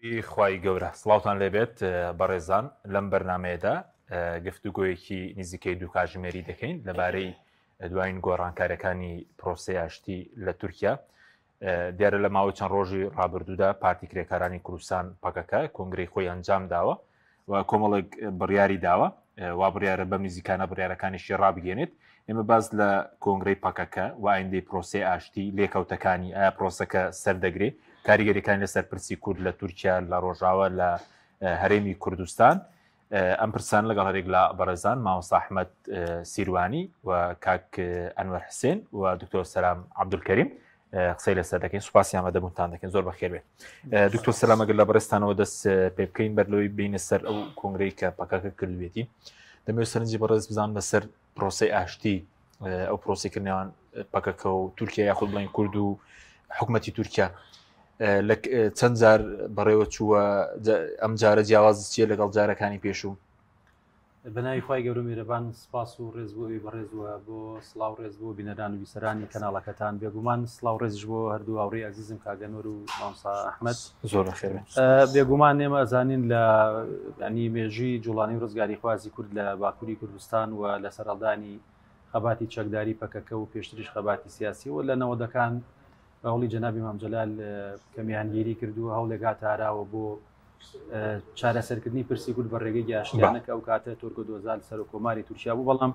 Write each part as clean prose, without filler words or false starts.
خوای گەورە سڵاوتان لێبێت بەڕێزان لەم بەرنمەیەدا گفتوگۆیەکی نزیکەی دوو کاژمێری دەکەین لەبارەی دوایین گۆڕانکاریەکانی پرۆسەی ئاشتی لە تورکیا. دیارە لە ماوەی چەند ڕۆژی ڕابردوودا پارتی کرێکارانی کوردستان پەکەکە کۆنگرەی خۆی ئەنجام داوە و کۆمەڵێک بڕیاری داوە وا بڕیارە بەم نزیکانە بڕیارەکانیشی ڕابگەێنێت. ئێمە باز لە کۆنگرەی پەکەکە و ئایندەی پرۆسەی ئاشتی، لێکەوتەکانی، ئایا پرۆسەکە سەردەگرێ، کاریگەریەکانی لەسەر پرسی کورد لە تورکیا، لە ڕۆژاوا، لە هەرێمی کوردستان، ئەم پرسان لەگەڵ هەرێک لە بەڕێزان مامۆستا ئەحمەد سیروانی و کاک ئەنوەر حسێن و دکتۆر سەلام عەبدولکەریم قسەی لەسەر دەکەین. سوپاسی ئامادەبوونتان دەکەین، زۆر بەخێر بێت. دکتۆر سەلام، ئەگەر لە بەڕێزتانەوە دەست پێ بکەین بەر لەوەی بینە سەر ئەو کۆنگرەی کە پەکەکە کردوێتی، دەمەوێت سەرنجی بەڕێز بزانم لەسەر پرۆسەی ئاشتی، ئەو پرۆسی کردنیان پەکەکە و تورکیا یاخود بڵین کورد و حکوومەتی تورکیا لە چەند جار بەڕێوە چووە، ئەم جارە جیاواز چییە لەگەڵ جارەکانی پێشوو؟ بە ناوی خوای گەورە میرەبان، سپاس و ڕێز بۆ ئەوی بەڕێز وە بۆ سڵاو ڕێز بۆ بینەران و بیسەرانی کەناڵەکەتان، بێگومان سڵاو ڕێزیش بۆ هەردوو هاوڕێی ئەزیزم کاک ئەنوەر و مامۆستا ئەحمەد. زۆر بەخێر بێن. بێگومان ئێمە ئەزانین لە ینی مێژووی جوڵانی و ڕزگاریخوازی کورد لە باکووری کوردستان و لە سەرهەڵدانی خەباتی چەکداری پەکەکە و پێشتریش خەباتی سیاسی و لە نەوەدەکان بە هەوڵی جەنابی مام جەلال کە میانگیری کردووە هەوڵێک هاتە ئاراوە بۆ چارەسەرکردنی پرسی کورد بە ڕێگەی گیاشتیانە کە ئەو کاتە تۆرگۆ دۆزال سەرۆک کۆماری تورکیا بوو، بەڵام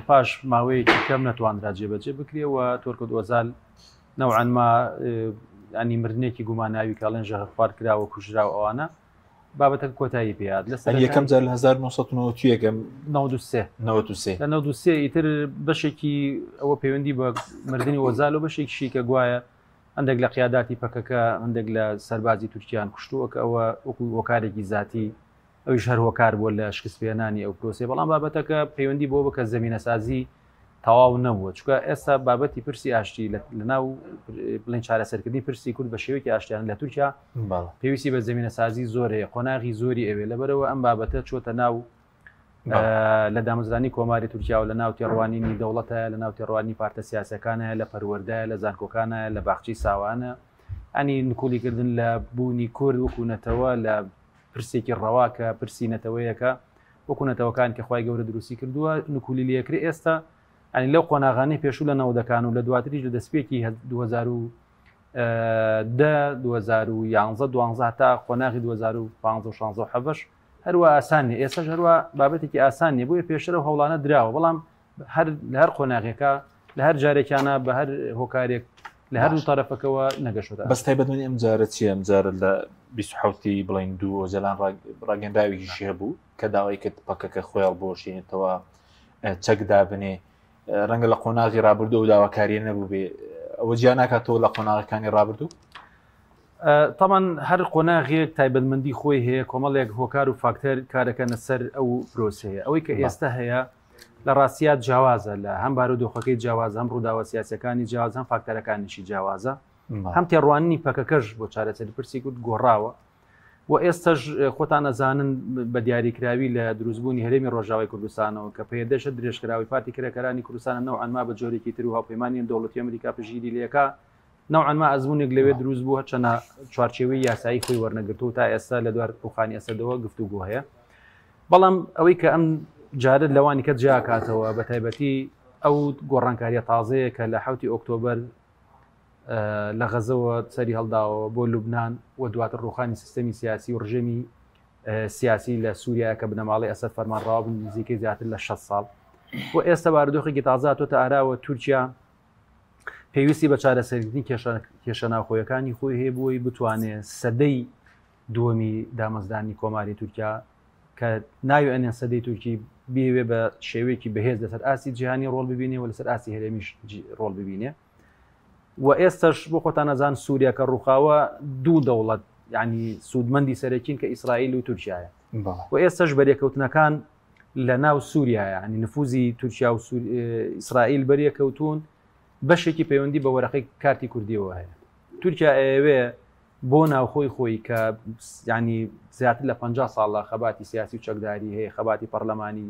پاش ماوەیەکی کەم نەتوانرا جێبەجێ بکرێ و تۆرگۆ دۆزال نەوعەنما ینی مردنێکی گوماناوی کاڵێن ژەهرخوارد کراوە کوژرا و ئەوانە بابەتەکە کۆتایی پێات. لە سەر یەکەم جار لە 1991 93 93 لە 93 ئیتر بەشێکی ئەوە پەیوەندی بە مردنی ئۆزال و بەشێکیشی کە گوایە هەندێک لە قیاداتی پەکەکە هەندێک لە سەربازی تورکیان کوشتووە کە ئەوە وەکو هۆکارێکی زاتی ئەویش هەر هۆکار بووە لە شکستپێنانی ئەو پرۆسەیە، بەڵام بابەتەکە پەیوەندی بۆ بکە زەمینەسازی تەواو نەبووە، چونکە ئێستا بابەتی پرسی ئاشتی لەناو بڵێن چارەسەرکردنی پرسی کورد بە شێوەیەکی ئاشتیانە لە تورکیا پێویستی بە زەمینەسازی زۆر هەیە، قۆناغی زۆری ئەوێ، لەبەرەوە ئەم بابەتە چۆتە ناو لە دامەزرانی کۆماری تورکیا و لە ناو تێڕوانینی دەوڵەتە، لە ناو تێڕوانی پارتە سیاسەکانە، لە پەروەردە، لە زانکۆکانە، لە باخچەی ساوانە، ئەنی نکولیکردن لە بوونی کورد وەکو نەتەوە لە پرسێکی ڕەوا کە پرسی نەتەوەیەکە وەکو نەتەوەکان کە خوای گەورە دروستی کردووە نکولی لەکرێ. ئێستا ئەنی لەو قۆناغانەی پێشوو لە نەوەدەکان و لە دواتریش لە دەستپێکی 2010 2011 12 تا قۆناغی 2015 16 و 17 هەروە ئاسان نیە، ئێستاش هەروە بابەتێکی ئاسان نیە، بۆیە پێشتر ئەو هەوڵانە دراوە، بەڵام هەر لە هەر قۆناغێکە لە هەر جارێکیانە بە هەر هۆکارێک لە هەردوو تەرەفەکەوە نەگەشتە. بەس تایبەتمەندی ئەم جارە چییە؟ ئەم جارە لە 27 بڵین دوو ئۆجەلان ڕاگەندراوێکیشی هەبوو کە داوای کرد پەکەکە خۆی هەڵبوەشێنێتەوە، چەک دابنێ. ڕەنگە لە قۆناغی ڕابردوو ئەو داواکاریە نەبوو بێ، ئەوە جیا ناکاتەوە لە قۆناغەکانی ڕابردوو؟ تامان هەر قۆناغێک تایبەتمەندی خۆی هەیە، کۆمەڵێک هۆکار و فاکتەر کارەکەنە سەر ئەو پرۆسەیە. ئەوەی کە ئێستا هەیە لە ڕاستیات جیاوازە، لە هەم بارودۆخەکەی جیاوازە، هەم ڕووداوە سیاسەکانی جیاواز، هەم فاکتەرەکانیشی جیاوازە، هەم تێڕوانینی پەکەکەش بۆ چارەسەری پرسی کورد گۆڕاوە و ئێستاش خۆتان ئەزانن بە دیاریکراوی لە دروستبوونی هەرێمی ڕۆژاوای کوردستانەوە کە پەیەدەشە درێژکراوی پارتی کرێکارانی کوردستانە نەوعەن ما بە جۆرێکی تر و هاوپەیمانی دەوڵەتی ئەمریکا پشتگیری لێکا، نەوعەن ما ئەزمونێک لەوێ دروست بوو، هەرچەنە چوارچێوەی یاسایی خۆی وەرنەگرتووە تا ئێستا لە دوار ڕوخانی ئەسەدەوە گفتوگۆ هەیە. بەڵام ئەوەی کە ئەم جارە لەوانی کە جیاکاتەوە بە تایبەتی ئەو گۆڕانکاریە تازەیە کە لە حوتی ئۆکتۆبەر لە غەزەوە سەری هەڵداوە بۆ لوبناان و دواتر ڕوخانی سیستەمی سیاسی و ڕژێمی سیاسی لە سووریا کە بنەماڵەی ئەسەد فەرمانڕەوا بوون نزیکەی زیاتر لە 6 ساڵ و ئێستا بارودۆخێکی تازە هاتۆتە ئاراوە. تورکیا پێویستی بە چارەسەرکردنی کێشە ناوخۆیەکانی خۆی هەیە بۆی بتوانێت سەدەی دووەمی دامەزرانی کۆماری تورکیا کە ناوی ئەنێن سەدەی تورکی بێوێ بە شێوەیەکی بەهێز لەسەر ئاستی جیهانی ڕۆڵ ببینێ و لەسەر ئاستی هەرێمیش ڕۆڵ ببینێ و ئێستش بۆ خۆتان نەزان سووریا کە ڕووخاوە دوو دەوڵەت ینی سوودمەندی سەرەکین کە ئیسرائیل و تورکایە و ئێستش بەرێکەوتنەکان لە ناو سووریایە، ینی نفوزی تورکیا و ئیسرائیل بەریەکەوتون، بەشێکی پەیوەندی بە وەرەقەی کارتی کوردیەوە هەیە. تورکیا ئەیەوێ بۆ ناوخۆی خۆی کە ینی زیاتر لە 50 ساڵە خەباتی سیاسی و چەکداری هەیە، خەباتی پەرلەمانی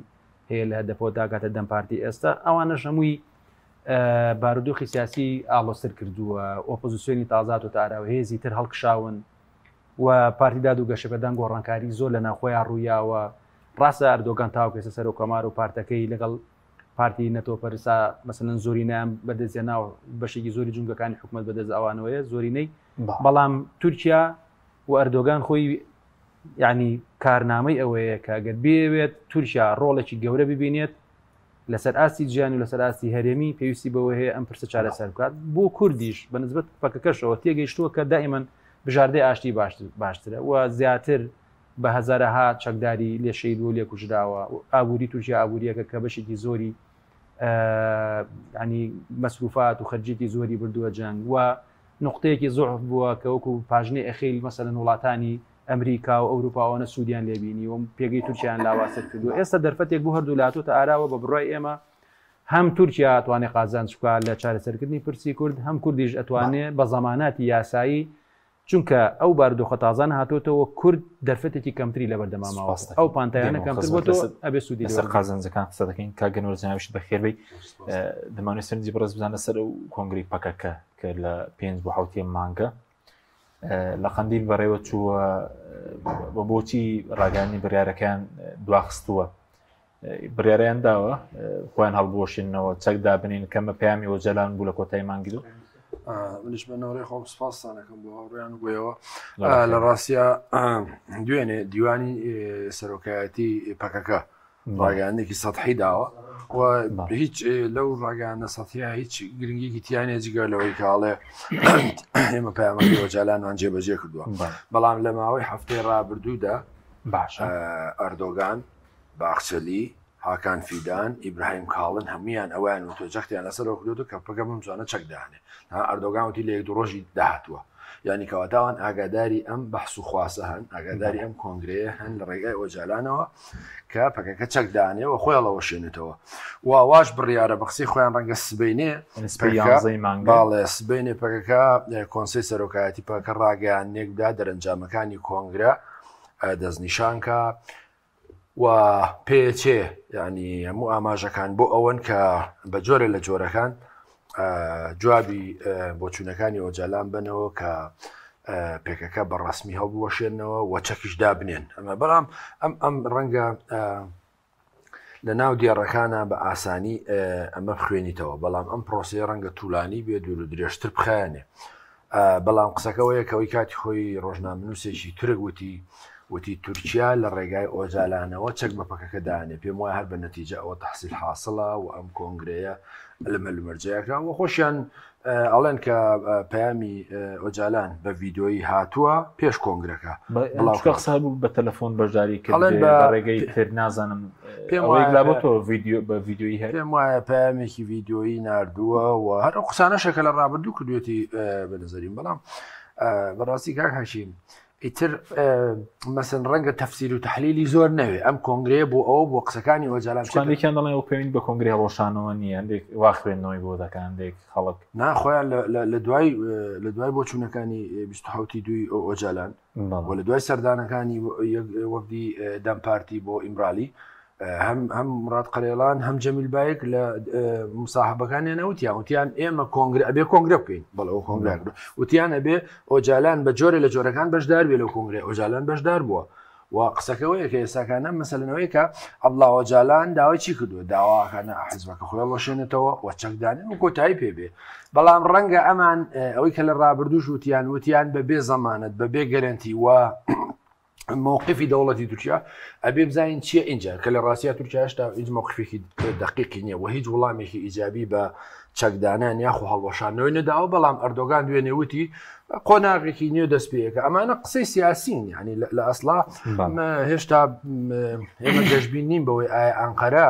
هەیە لە هەدەپەوە داگاتە دەم پارتی ئێستا، ئەوانەش هەمووی بارودۆخی سیاسی ئاڵۆزتر کردووە، ئۆپۆزیسیۆنی تازاتۆ تاراوە، هێزی تر هەڵکشاون. و پارتی داد و گەشەپێدان گۆڕانکاری زۆر لە ناوخۆیان ڕوویاوە. ڕاستە ئەردۆگان تاوەکو ئێستا سەرۆک کۆمار و پارتەکەی لەگەڵ پارتی نەتەوەپەرسا مەسەلەن زۆرینەیان بەدەستهێناوە، بەشێکی زۆری جومگەکانی حکومەت بەدەست ئەوانەوەیە زۆرینەی، بەڵام تورکیا و ئەردۆگان خۆی یعنی کارنامەی ئەوەیە کە گەر بێوێت تورکیا ڕۆڵێکی گەورە ببینێت لەسەر ئاستی جیهانی و لەسەر ئاستی هەرێمی پێویستی بەوە هەیە ئەم پرسە چارەسەر بکات. بۆ کوردیش بە نسبەت پەکەکەشەوە تێگەیشتووە کە دائیمەن بژاردەی ئاشتی باشترە و زیاتر بە هەزارەها چەکداری لێ شەهید بووە و لێ کوژراوە. ئابووری تورکیا ئابووریەکە کە بەشێکی زۆری ینی مەسروفات و خەرجێکی زۆری بردووە جەنگ و نقطەیەکی زۆر بووە کە وەکو پاژنەی ئەخیل مەسەلەن وڵاتانی ئەمریکا و ئەوروپا ئەوەنە سوودیان لێ بینی و پێگەی تورکیان لاوازتر کردووە. ئێستا دەرفەتێک بۆ هەردوو لاتۆتە ئاراوە، بە بڕوای ئێمە هەم تورکیا ئەتوانێ قازانج بکات لە چارەسەرکردنی پرسی کورد، هەم کوردیش ئەتوانێ بە زەماناتی یاسایی، چونکە ئەو بارودۆخە تازانە هاتۆتەوە کورد دەرفەتێکی کەمتری لەبەردەما ماوە، ئەو پانتایانە کەمتر بۆتەوە، ئەبێ سوودی لێ لەسەر قازانجەکان قسە دەکەین. کاک گەنوەر جەنابیشت بەخێربێی. دەمانەوێت سەرنجی بەڕێز بزانە سەر ئەو کۆنگرەی پەکەکە کە لە پێنج بۆ حەوتی مانگە لە قەندیل بەڕێوە چووە بە بۆچی ڕاگەانی بڕیارەکەیان دواخستووە بڕیاریان داوە خۆیان هەڵبوەشێنەوە چەک دابنین کەمە پەیامی ئۆجالان بوو لە کۆتایی مانگی دوو. منیش بە نۆرەی خۆم سپاستانەکەم بۆ هاوڕێیان بۆیەوە لە ڕاستە دوێنێ دیوانی سەرۆکایەتی پەکەکە ڕاگەیاندنێکی سەتحی داوە و هیچ لەو ڕاگەیاندنە سەتحیە هیچ گرنگیکی تیانە جگە لەوەی کاڵێ ئێمە پەیامەکەی ئۆجالانمان جێبەجێ کردووە. بەڵام لە ماوەی هەفتەی ڕابردوودا باشە ئەردۆگان، باخچەلی، هاکان فیدان، ئیبراهیم کاڵن هەموویان ئەوەیان وتووە، جەختیان لەسەر ئەوە کردووەتەوە کە پەکەکە بەم زووانە چەک دانێ. ها ئەردۆگان وتی لە یەک دوو ڕۆژی داهاتووە. یانی کەواتە ئەوان ئاگاداری ئەم بەحس و خواسە هەن، ئاگاداری ئەم کۆنگرەیە هەن لە ڕێگای ئۆجالانەوە کە پەکەکە چەک دانێ و خۆی هەڵەوەشێنێتەوە. و واش بڕیارە بە قسەی خۆیان ڕەنگە سبەینێ باڵێ سبەینێ پەکەکە کۆنسەی سەرۆکایەتی پەکە ڕاگەیاندنێک بدا دەرەنجامەکانی کۆنگرە دەستنیشان کە و پێچێ ینی هەموو ئاماژەکان بۆ ئەوەن کە بە جۆرە لە جۆرەکان جوابی بۆچوونەکانی ئۆجالان بنەوە کە پێکەکە بە ڕسمی هەڵبوەشێنەوە و چەکیش دابنێن ئەمە بەڵام ئەم ئەم ڕەنگە لە ناو دێڕەکانە بە ئاسانی ئەمە بخوێنیتەوە بەڵام ئەم پرۆسەیە ڕەنگە تولانی بێ دوور و درێژتر بخایەنێ بەڵام قسەکەەوەیە کەەوەی کاتی خۆی ڕۆژنامەنووسێکی تورک وتی وتی تورکیا لە ڕێگای ئۆجالانەوە چەک بە پەکەکە دانێ پێم وایە هەر بە نەتیجە ئەوە تەحسیل حاسڵە و ئەم کۆنگرەیە لە مەلومەرجەیەکە و خۆشیان ئەڵێن کە پەیامی ئۆجالان بە ڤیدۆیی هاتووە پێش کۆنگرەکە بەڵام قسە بوو بە تەلەفۆن بەشداری کرد بە ڕێگەی تر نازانم پێم وایە لا تۆ ڤیدیۆ بە ڤیدیۆیی هەیە پێم وایە پەیامێکی ڤیدیۆیی ناردووە و هەر ئەو قسانەشە کە لە ڕابردوو کردوێتی بە نظریم بەڵام بەڕاستی کاک هاشیم ئیتر مەسن ڕەنگە تەفسیر و تحلیلی زۆر نەوێ ئەم کۆنگرەیە بۆ ئەوە بۆ قسەکانی ئۆجالان چندێکیان دەڵێن ئەو پەیوەندی بە کۆنگرەی هەڵوەشانەوە نییە هەندێک وا خوێندنەوەی بۆ دەکەن هەندێک خەڵک نا خۆیان لە دوای لە دوای بۆچوونەکانی 27 دوی ئۆجالان و لە دوای سەردانەکانی وەفدی دەم پارتی بۆ ئیمرالی هەم هەم مراد قەرێڵان هەم جەمیل بایک لە مساحبەکانیان وتیان وتیان ئێمە کۆنگرە ئەبێ کۆنگرە بکەین بەڵێ ئەو کۆنگرە وتیان ئەبێ ئۆجالان بە جۆرە لە جۆرەکان بەشدار بێ لەو کۆنگرە ئۆجالان بەشدار بووە و قسەکەەوەیە کە ئێستاکانە مەسەلەنەوەی کە عەبدوڵا ئۆجالان داوای چی کردووە داواکانە حزبەکە خۆی هەڵوەشێنێتەوە و چەکدانێن و کۆتایی پێ بێ بەڵام ڕەنگە ئەمان ئەوەی کە لە ڕابردووش وتیان وتیان بە بێ زەمانەت بە بێ گەرەنتی و مووقفی دەوڵەتی تورکیا ئەبێ بزانین چییە اینجا کە لە ڕاستیا تورکیا هێشتا هیچ مووقفێکی دقیقی نییە و هیچ وڵامێکی ئیجابی بە چەکدانان یاخۆ هەڵوەشانەوەی نەداوە بەڵام ئەردۆگان دوێنێ وتی قۆناغێکی نوێ دەست پێەکە ئەمانە قسەی سیاسین ینی لە ئەسڵا هێشتا ئێمە گەشبین نین بەوەی ئایا ئەنقەرە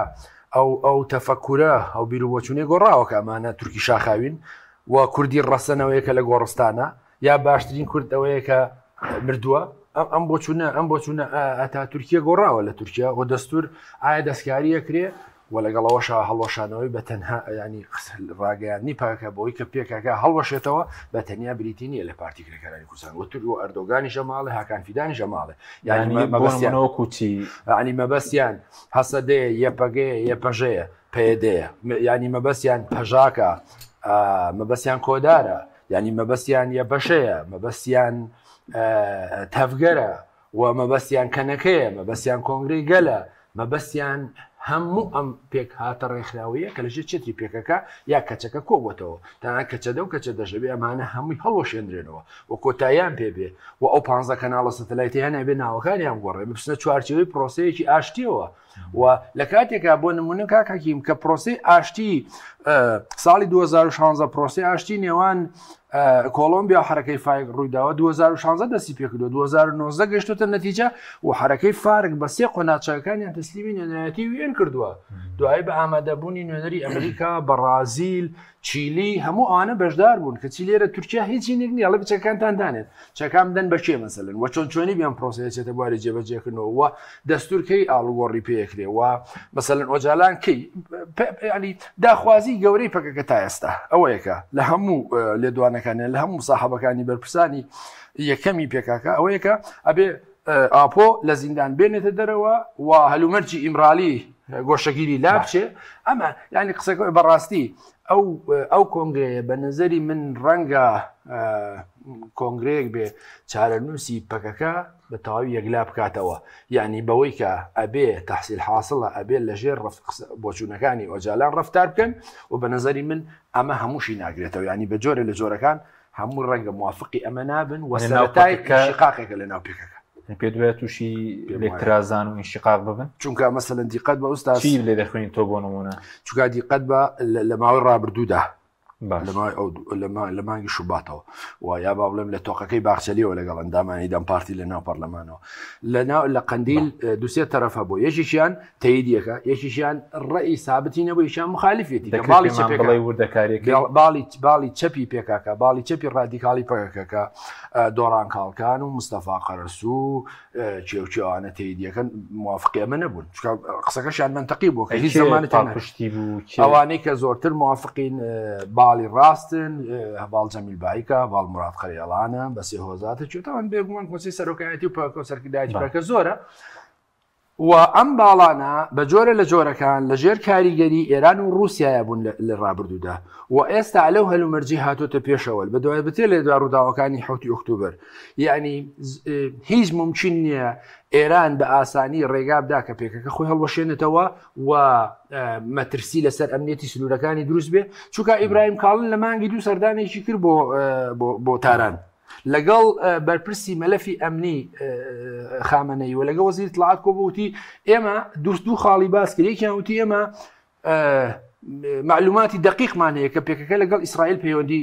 ئەو ئەو تەفەکورە ئەو بیرروبۆچونێ گۆڕاوە کە ئەمانە تورکی شاخاوین و کوردی ڕەسەنەوەیە کە لە گۆڕستانە یا باشترین کورد ئەوەیە کە مردووە ئەم بۆچوونە ئەم بۆچوونە ئەتا تورکیە گۆڕاوە لە تورکیا و دەستور ئایا دەستکاریە کرێ و لەگەڵەوەشا هەڵوەشانەوەی بە تەنها ینی ڕاگەیاندنی پاکە بۆی کە پێکەکە هەڵوەشێتەوە بە تەنیا بریتی نییە لە پارتی کرێکارانی کوردستان و تور و ئەردۆگانی ژەماڵێ هاکان فیدانی ژەماڵێ یعنی مەبەستیان کوچی ینی مەبەستیان هەسەدەیە یەپەگەیە یەپەژەیە پەیەدەیە ینی مەبەستیان پەژاکە مەبەستیان کۆدارە. یعنی مەبەستیان یەبەشەیە، مەبەستیان تەڤگەرە و مەبەستیان کەنەکەیە، مەبەستیان کۆنگرەی گەلە، مەبەستیان هەموو ئەم پێکهاتە ڕێکخراوەیە کە لەژێر چەتری پێکەکە یا کەچەکە کۆبووەتەوە، تەنانەت کەچەدە و کەچەدەش ئەبێ ئەمانە هەمووی هەڵوەشێندرێنەوە و کۆتاییان پێ بێ و ئەو پانزە کەناڵە سەتەلایتی هەن ئەبێ ناوەکانیان بگۆڕێ بچنە چوارچێوەی پرۆسەیەکی ئاشتیەوە و لە کاتێکا بۆ نمونە کاک حەکیم کە پرۆسەی ئاشتی ساڵی 2016 پرۆسەی ئاشتی نێوان کۆلۆمبیا و حرەکەی فارک ڕوویداوە 2016 دەستی پێکردو 2019 گەشتوتە نەتیجە و حرەکەی فارک بە سێ قۆناچەکانیان تەسلیمی نوێنەرایەتی وێن کردووە دوایی بە ئامادەبوونی نوێنەری ئەمریکا بەڕازیل چیلی هەموو ئەوانە بەشدار بوون کەچی لێرە تورکیا هیچی نیک نییە ئەڵێ چەکەکانتان دانێن چەکان بدەن بە کێ مەسەلەن وە چۆن چۆنی بیان پرۆسەیە چێتە بواری جێبەجێکردنەوە و دەستور کەی ئاڵوگۆڕی پێکرێ و مەسەلەن ئۆجالان کەی ینی داخوازی گەورەی پەکەکە تا ئێستا ئەوەیەکە لە هەموو لێدوانەکانیان لە هەموو ساحەبەکانی بەرپرسانی یەکەمی پێکاکە ئەوەیەکە ئەبێ ئاپۆ لە زیندان بێنێتە دەرەوە و هەلومەرجی ئیمرالی گۆشەگیری لابچێ ئەمە ینی قسەکە بەڕاستی ئەو ئەو کۆنگرەیە بە نظری من ڕەنگە کۆنگرەیەک بێ چارەنووسی پەکەکە بە تەواوی یەکلا بکاتەوە یعنی بەوەی کە ئەبێ تحصیل حاصلە ئەبێ لەژێر بۆچوونەکانی ئۆجالان ڕفتار بکەن و بە نظری من ئەمە هەمووشی ناگرێتەوە ینی بە جۆرە لە جۆرەکان هەموو ڕەنگە موافقی ئەمە نابن و سەرەتای شقاقێکە لە ناو پێکەکە. پێت وایە تووشی لێکترازان و ئینشقاق ببن؟ چونکە مەسەلەن دیقەت بە ئوستاز چی لێ دەخوێنی تۆ بۆ نموونە؟ چونکە دیقەت بە لە ماوەی ڕابردوودا لە ماوەی ئەو لە مانگی شوباتەوە و یا با بڵێم لە تۆقەکەی باخچەلیەوە لەگەڵ ئەندامانی دەم پارتی لە ناو پەرلەمانەوە لە ناو لە قەندیل دوسێ تەرەف هەبوو یەکێکیان تەیدیەکە یەکیشیان ڕێی سابتی نەبوو یشان مخالفێتی کە باڵی چەپێک بڵێ وردەکاریەکە باڵی باڵی چەپی پێکاکە باڵی چەپی ڕادیکاڵی پەکەکەکە دۆڕان کاڵکان و مستەفا قەرەسوو کێوکێوانە تەیدیەکەن موافقی ئەمە نەبوون چونکە قسەکەشیان منطقی بوو کە هیچ زمانە پشتی بوو ئەوانەی کە زۆرتر موافقین باڵی ڕاستن هەڤاڵ جەمیل بایکە هەڤاڵ مراد قەرێڵانە بەسێ هۆزاتە چێتەوان بێگومان کۆسی سەرۆکایەتی و پاکۆ سەرکردایەتی پەکە زۆرە و ئەم باڵانە بە جۆرە لە جۆرەکان لە ژێر کاریگەری ئێران و ڕووسیایە بوون لە ڕابردوودا و ئێستا لەو هەلومەرجی هاتۆتە پێشەوە بە دوای بتێ لە دوا ڕووداوەکانی حوتی ئۆکتوبەر یعنی هیچ ممکن نییە ئێران بە ئاسانی ڕێگا بدا کە پێکەکە خۆی هەڵوەشێنێتەوە و مەترسی لەسەر ئەمنیەتی سنوورەکانی دروست بێ چونکە ئیبراهیم کاڵن لە مانگی دوو سەردانێکی کرد بۆ بۆ تاران. لەگەڵ بەرپرسی مەلەفی ئەمنی خامەنەی و لەگەڵ وەزیری اطلاعات کۆبووتی ئێمە دوست دوو خاڵی باس کرد یەکیان وتی ئێمە معلوماتی دقیقمان هەیە کە پێکەکە لەگەڵ ئیسرائیل پەیوەندی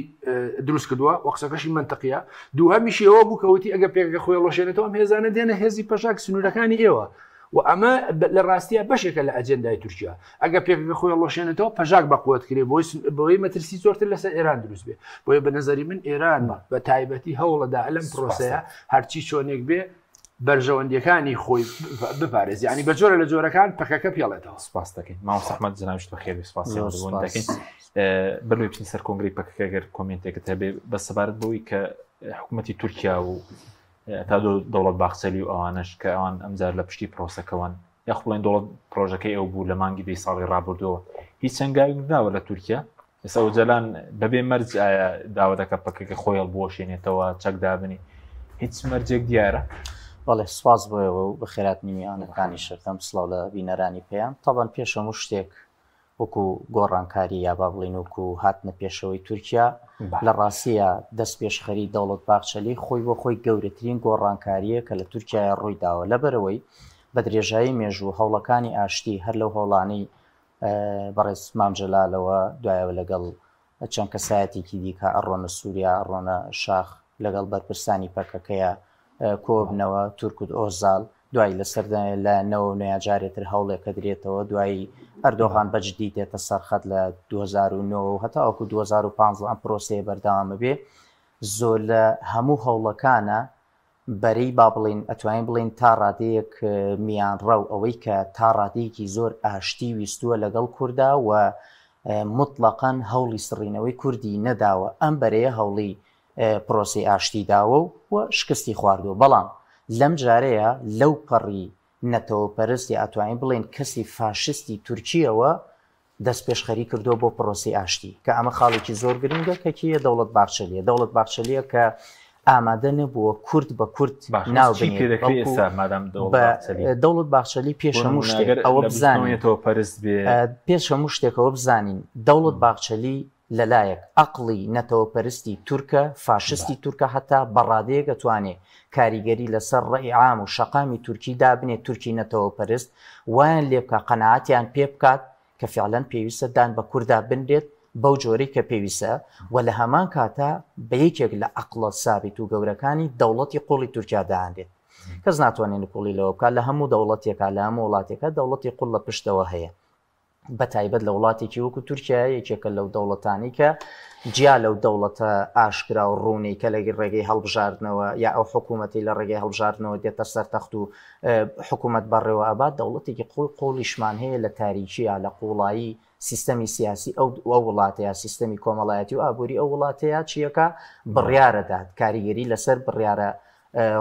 دروست کردووە و قسەکەشی منطقیە دووهەمیشی ئەوە بوو کەوتی ئەگە پێکەکە خۆی ڵۆشێنێتەوە ئەم هێزانە دێنە هێزی پەژاک سنوورەکانی ئێوە و ئەمە لە ڕاستیە بەشێکە لە ئەجێندای تورکیا ئەگە پێکەکە خۆی ڵۆشێنێتەوە پەژاک بە قوت کرێ بۆی بۆی مەترسی زۆرتر لەسەر ئێران دروست بێ بۆیە بە نظری من ئێران بە تایبەتی هەوڵەدا لەم پرۆسەیە هەرچی چۆنێک بێ بەرژەوەندیەکانی خۆی بپارێز ینی بە جۆرە لە جۆرەکان پەکەکە پێڵێتەوە. سپاس دەکەین مامۆستا ئەحمەد جەنابیشت بەخێر بێی سپاسی بوون دەکەین بەلوی بچین سەر کۆنگرەی پەکەکە گەر کۆمێنتێکت هەبێ بە سەبارەت بەوەی کە حکوومەتی تورکیا و تا دەوڵەت باخچەلی و ئەوانەش کە ئەوان ئەمجار لە پشتی پرۆسەکەوەن یاخود بڵێن دەوڵەت پرۆژەکەی ئەو بوو لە مانگی دەی ساڵی ڕابردووە هیچ هەنگاوێک نراوە لە تورکیا ئێستا ئۆجەلان بەبێ مەرج ئایا داوا دەکە پەکەکە خۆی هەڵبوەشێنێتەوە چەک دابنی هیچ مەرجێک دیارە؟ بەڵێ سوپاس بۆ ئێوە و بەخێراتنی میوانەکانی شەکەم سڵاو لە بینەرانی پەیام تەبەن پێش هەموو شتێک وەکو گۆڕانکاری یا با بڵێین وەکو هاتنە پێشەوەی تورکیا لە ڕاستیە دەست پێشخەری دەوڵەت باخچەلی خۆی بۆ خۆی گەورەترین گۆڕانکاریە کە لە تورکیاە ڕووی داوە لەبەرەوەی بە درێژایی مێژوو هەوڵەکانی ئاشتی هەر لەو هەوڵانەی بەڕێز مام جەلالەوە دوایەوە لەگەڵ چەند کەسایەتێکی دیکە ئەڕۆنە سووریا ئەڕۆنە شاخ لەگەڵ بەرپرسانی پەکەکەیە کۆبنەوە تورکوت ئۆزال دوایی لە سەردە لە نەوە نۆیا جارێ تر هەوڵێک ئەدرێتەوە دوایی ئەردۆغان بە جدی دێتە سەر خەت لە 2009 و هەتاوەکو 2015 ئەم پرۆسەیە بەردەوام ئەبێ زۆر لە هەموو هەوڵەکانە بەرەی با بڵێین ئەتوانین بڵێین تا ڕادەیەک میانڕەو ئەوەی کە تا ڕادەیەکی زۆر ئاشتی ویستووە لەگەڵ کوردا و موتڵەقەن هەوڵی سڕینەوەی کوردی نەداوە ئەم بەرەیە هەوڵی پرۆسەی ئاشتی داوە و شکستی خواردووە، بەڵام لەم جارەیا لەو پەڕی نەتەوەپەرست یا ئەتوانین بڵێین کەسی فاشستی تورکییەوە دەستپێشخەری کردووە بۆ پرۆسەی ئاشتی، کە ئەمە خاڵێکی زۆر گرنگە کە کێیە دەوڵەت باخچەلیە، دەوڵەت باخچەلیە کە ئامادە نەبووە کورد بە کورد ناو بنێت، بەڵکو بە دەوڵەت باخچەلی پێش هەموو شتێک ئەوە بزانین پێش هەموو شتێک ئەوە بزانین دەوڵەت باخچەلی لەلایەک ئەقڵی نەتەوەپەرستی تورکە، فاشستی تورکە هەتا بە ڕادەیەک ئەتوانێ کاریگەری لەسەر ڕەئی عام و شەقامی تورکی دابنێ تورکی نەتەوەپەرست وایان لێبکا قەناعەتیان پێ بکات کە فیعلەن پێویستە دان بە کوردا بنرێت بەو جۆرەی کە پێویستە و لە هەمان کاتا بە یەکێک لە ئەقڵە سابیت و گەورەکانی دەوڵەتی قوڵی تورکیا دانرێت. کەس ناتوانێت نکوڵی لەوە بکات لە هەموو دەوڵەتێکا لە هەموو وڵاتێکا دەوڵەتی قوڵ لە پشتەوە هەیە. بە تایبەت لە وڵاتێکی وەکو تورکیا یەکێکە لەو دەوڵەتانی کە جیا لەو دەوڵەتە ئاشکرا و ڕوونەی کە لە ڕێگەی هەڵبژاردنەوە یا ئەو حکوومەتی لە ڕێگەی هەڵبژاردنەوە دێتە سەر تەخت و حکوومەت بەڕێوە ئەبات دەوڵەتێکی قوڵ قوڵیشمان هەیە لە تاریکیە لە قوڵایی سیستەمی سیاسی ئەو ئەو وڵاتەیە سیستەمی کۆمەڵایەتی و ئابووری ئەو وڵاتەیە چیەکە بڕیارەدات کاریگەری لەسەر بڕیارە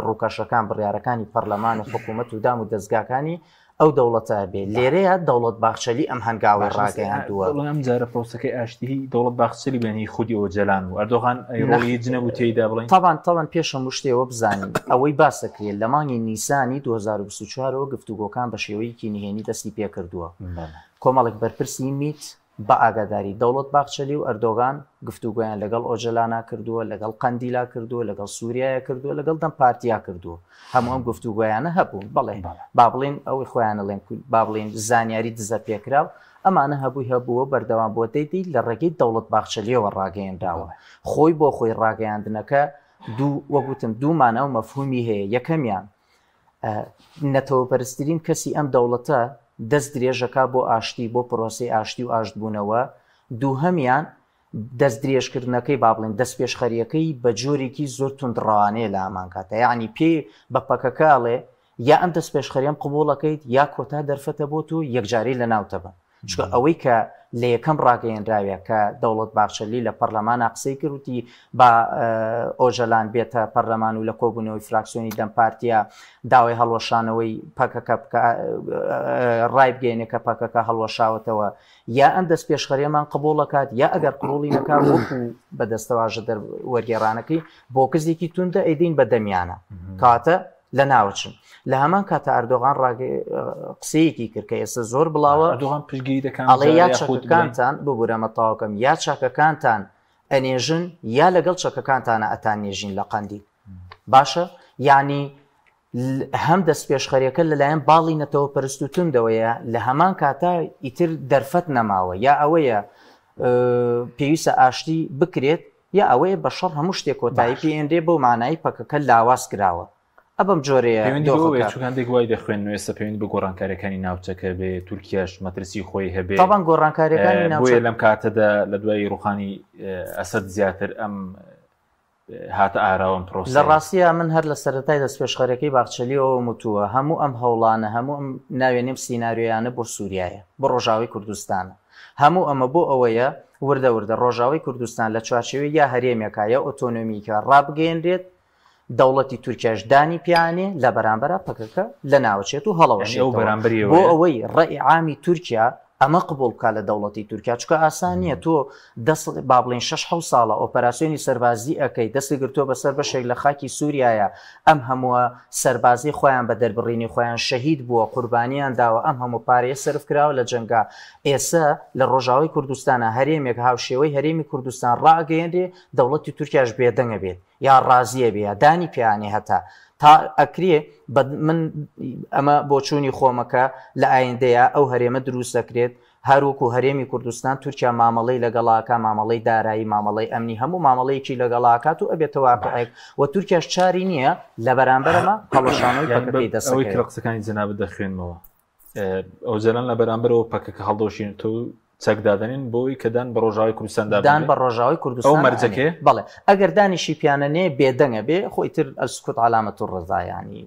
ڕووکەشەکان، بڕیارەکانی پەرلەمان و حکوومەت و دام و دەزگاکانی ئەو دەوڵەتە بێ. لێرەیە دەوڵەت باخچەلی ئەم هەنگاوەی ڕاگەیاندووە. بەڵام ئەم جارە پرۆسەکەی ئاشتیی دەوڵەت باخچەلی بێن هی خودی ئۆجەلان و ئەردۆغان ئەی ڕۆڵی هیچ نەبوو تێیدا بڵێین؟ تەبان تەبان پێش هەموو شتێ ئەوە بزانین ئەوەی باس دەکرێت لە مانگی نیسانی 2024 ەوە گفتوگۆکان بە شێوەیەکی نهێنی دەستی پێکردووە. کۆمەڵێک بەرپرسی میت بە ئاگاداری دەوڵەت باخچەلی و ئەردۆغان گفتوگۆیان لەگەڵ ئۆجەلانا کردووە، لەگەڵ قەندیلا کردووە، لەگەڵ سووریایە کردووە، لەگەڵ دەم پارتیا کردووە. هەموو ئەم گفتوگۆیانە هەبوون. بەڵێ با بڵێین ئەوەی خۆیان ئەڵێن با بڵێین زانیاری دزە پێکراو ئەمانە هەبووی هەبووە بەردەوام بووە دەیدی لە ڕێگەی دەوڵەت باخچەلیەوە ڕاگەیەنراوە. خۆی بۆ خۆی ڕاگەیاندنەکە دوو وەک وتم دوو مانا و مەفهومی هەیە. یەکەمیان نەتەوەپەرستترین کەسی ئەم دەوڵەتە دەست درێژەکا بۆ ئاشتی، بۆ پرۆسەی ئاشتی و ئاشتبوونەوە، دووهەمیان دەست درێژکردنەکەی با بڵێین دەستپێشخەرییەکەی بە جۆرێکی زۆر توندڕەوانەیە لە هەمان کاتا، یەعنی پێی بە پەکەکە ئەڵێ یا ئەم دەستپێشخەریەم قبوڵ ئەکەیت یا کۆتا دەرفەتە بۆ تۆ یەکجاری لەناوتەبەم. چونکە ئەوەی کە لە یەکەم ڕاگەیەنراوە کە دەوڵەت باخچەلی لە پەرلەمانا قسەی کرد وتی با ئۆجەلان بێتە پەرلەمان و لە کۆبوونەوەی فراکسیۆنی دەم پارتیا داوای هەڵوەشانەوەی پەکەکە بکە ڕایبگەیەنێ کە پەکەکە هەڵوەشاوەتەوە یا ئەم دەست پێشخەریەمان قبوڵەکات یا ئەگەر قبوڵی نەکا وەکو بە دەستەواژە دەر وەرگێڕانەکەی بۆکزێکی توندە ئەیدەین بە دەمیانە کاتە لەناوەچن. لە هەمان کاتا ئەردۆغان قسەیەکی کرد کە ئێستا زۆر بڵاوە ئەردۆغان پشتگیری دەکات ئەڵێ یا چەکەکانتان ببورە ئەمە تەواوکەم یا چەکەکانتان ئەنێژن یا لەگەڵ چەکەکانتانە ئەتان نێژین لە قەندیل باشە یعنی هەم دەستپێشخەریەکە لەلایەن باڵی نەتەوە پەرست و توندەوەیە لە هەمان کاتا ئیتر دەرفەت نەماوە یا ئەوەیە پێویستە ئاشتی بکرێت یا ئەوەیە بە شەڕ هەموو شتێک کۆتایی پێ ئێنرێ بەو مانای پەکەکە لاواز کراوە ئە بەم جۆرەیە پەیوەندی بەوە بێت چونکە هەندێک وای دەخوێنن ئێستا پەیوەندی بە گۆڕانکاریەکانی ناوچەکە بێ تورکیاش مەترسی خۆی هەبێ تاوان گۆڕانکاریەکانی ناوچە بۆیە لەم کاتەدا لە دوای ڕوخانی ئەسەد زیاتر ئەم هاتە ئاراوە ئەم پرۆسەیە. لە ڕاستیا من هەر لە سەرەتای دەستپێشخەرەکەی باخچەلیەوە وتووە هەموو ئەم هەوڵانە هەموو ئەم ناوێنیم سیناریۆیانە بۆ سووریایە بۆ ڕۆژاوای کوردستانە هەموو ئەمە بۆ ئەوەیە وردە وردە ڕۆژاوای کوردستان لە چوارچێوەی یا هەرێمێکا یا ئۆتۆنۆمیکا ڕابگەیەنرێت، دەوڵەتی تورکیاش دانی پیانێ لە بەرامبەرا پەکەکە لەناوەچێت و هەڵەوەشێتەوە بۆ ئەوەی ڕەئی عامی تورکیا ئەمە قبوڵ بکات لە دەوڵەتی تورکیا چونکە ئاسان نییە تۆ دەست با بڵێین شەش حەوت ساڵە ئۆپەراسیۆنی سەربازی ئەکەی دەستی گرتووە بەسەر بەشێک لە خاکی سووریایە ئەم هەمووە سەربازی خۆیان بە دەربڕینی خۆیان شەهید بووە قوربانیان داوە ئەم هەموو پارەیە سەرف کراوە لە جەنگا ئێسە لە ڕۆژاوای کوردستانە هەرێمێک هاوشێوەی هەرێمی کوردستان ڕائەگەیەنرێ دەوڵەتی تورکیاش بێدەنگە بێت یا ڕازیە بێ یا دانی پیانێ هەتا تا ئەکرێ بە من ئەمە بۆچوونی خۆمەکە لە ئایندەیە ئەو هەرێمە دروست دەکرێت هەروەکو هەرێمی کوردستان تورکیا مامەڵەی لەگەڵاکە مامەڵەی دارایی مامەڵەی ئەمنی هەموو مامەڵەیەکی لەگەڵاکات و ئەبێتە واقعێک و تورکیاش چاری نییە لە بەرامبەرەمە هەڵوەشانەوەی پەکەکەی ئەوەی دەستەکەوێت. کە لە قسەکانی جەنابت دەخوێنمەوە ئۆجەلان لە بەرامبەرەوە پەکەکە هەڵدەوشێنێتەوە و چەک دادەنێن بۆی کە دان بە ڕۆژاوای کوردستان دان دابنرێت بە ڕۆژاوای ئەو کوردستان ئەنێ مەرجەکەیە؟ بەڵێ ئەگەر دانیشی پیانە نێ بێدەنگە بێ خۆی تر السکوت علامە الرضا یانی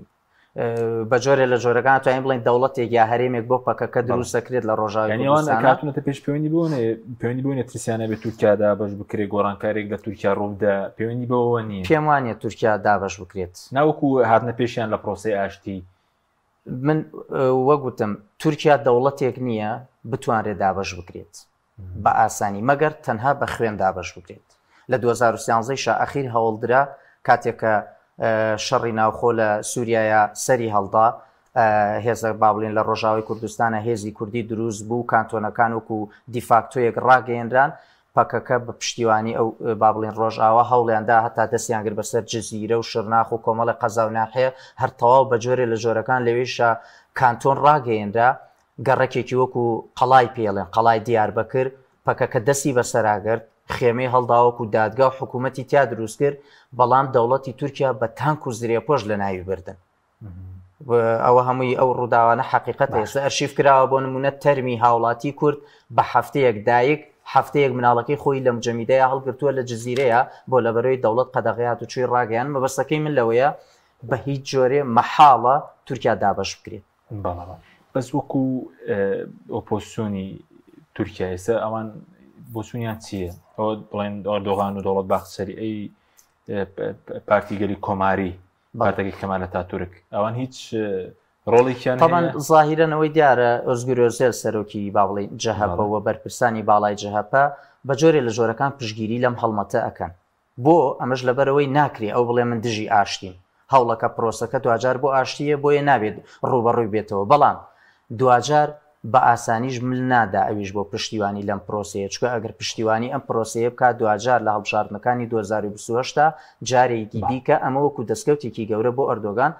بە جۆرێ لە جۆرەکان توانین بڵێین دەوڵەتێک یا هەرێمێک بۆ پەکەکە دروست دەکرێت لە ڕۆژاوای یعنی ئەوان کوردستانە. کاتونەتە پێش پەیوەندی بۆ نێ پەیوەندی بۆ نێ ترسیانە بێت تورکیا دابەش بکرێت گۆڕانکارێک لە تورکیا ڕووبدا پەیوەندی بەوەوە نییە پێم وانیە تورکیا دابەش بکرێت. ناوەکو هاتنە پێشیان لە پرۆسەی ئاشتی من وەک وتم تورکیا دەوڵەتێک نییە بتوانرێت دابەش بکرێت بە ئاسانی مەگەر تەنها بە خوێن دابەش بکرێت. لە 2013 شا ئەخیر هەوڵدرا کاتێک کە شەڕی ناوخۆ لە سووریایە سەری هەڵدا هێزە با بڵێن لە ڕۆژاوای کوردستانە هێزی کوردی دروست بوو کانتۆنەکان وەکو دیفاکتۆیەک ڕاگەیەنران پەکەکە بە پشتیوانی ئەو با بڵێن ڕۆژئاوا هەوڵیان دا هەتا دەستیان گرت بەسەر جزیرە و شرناخ و کۆمەڵی قەزا و ناحیە هەر تەواو بە جۆرێ لە جۆرەکان لەوێشا کانتۆن ڕاگەیەنرا گەڕەکێکی وەکو قەڵای پێڵێن قەڵای دیاربەکر پەکەکە دەستی بەسەرا گرت خێمەی هەڵدا وەکو دادگا و حکوومەتی تیا دروست کرد بەڵام دەوڵەتی تورکیا بە تانک و زرێپۆش لە ناوی بردن. ئەوە هەمووی ئەو ڕووداوانە حەقیقەتە ئێستا ئەرشیف کراوە بۆ نمونە تەرمی هاوڵاتی کورد بە هەفتەیەک دایک هەفتەیەک مناڵەکەی خۆی لە مجەمیدەیە هەڵگرتووە لە جززیرەیە بۆ لەبەرەوەی دەوڵەت قەدەغەیات و چوی ڕاگەیان مەبەستەکەی من لەوەیە بە هیچ جۆرێ مەحاڵە تورکیا دابەش بکرێت. بەڵێ بەس وەکو ئۆپۆزسیۆنی تورکیا ئێستا ئەوان بۆچوونیان چییە؟ ئەوە بڵێن ئەردۆغان و دەوڵەت باخچەلی ئەی پارتی گەلی کۆماری پارتەکەی کەمال ئەتاتورک ئەوان هیچ ڕۆڵێکیان طبعا ظاهرا ئەوەی دیارە ئۆزگور ئۆزێل سەرۆکی با بڵێین جەهەپە و بەرپرسانی باڵای جەهەپە بە جۆرێ لە جۆرەکان پشتگیری لەم هەڵمەتە ئەکەن بۆ ئەمەش لەبەرئەوەی ناکرێ ئەو بڵێ من دژی ئاشتیم هەوڵەکە پرۆسەکە دواجار بۆ ئاشتییە بۆیە نابێت ڕووبەڕووی بێتەوە بەڵام دواجار بە ئاسانیش مل نادا ئەویش بۆ پشتیوانی لەم پرۆسەیە چونکە ئەگەر پشتیوانی ئەم پرۆسەیە بکات دواجار لە هەڵبژاردنەکانی 2028 دا جارێکی دیکە ئەمە وەکو دەستکەوتێکی گەورە بۆ ئەردۆگان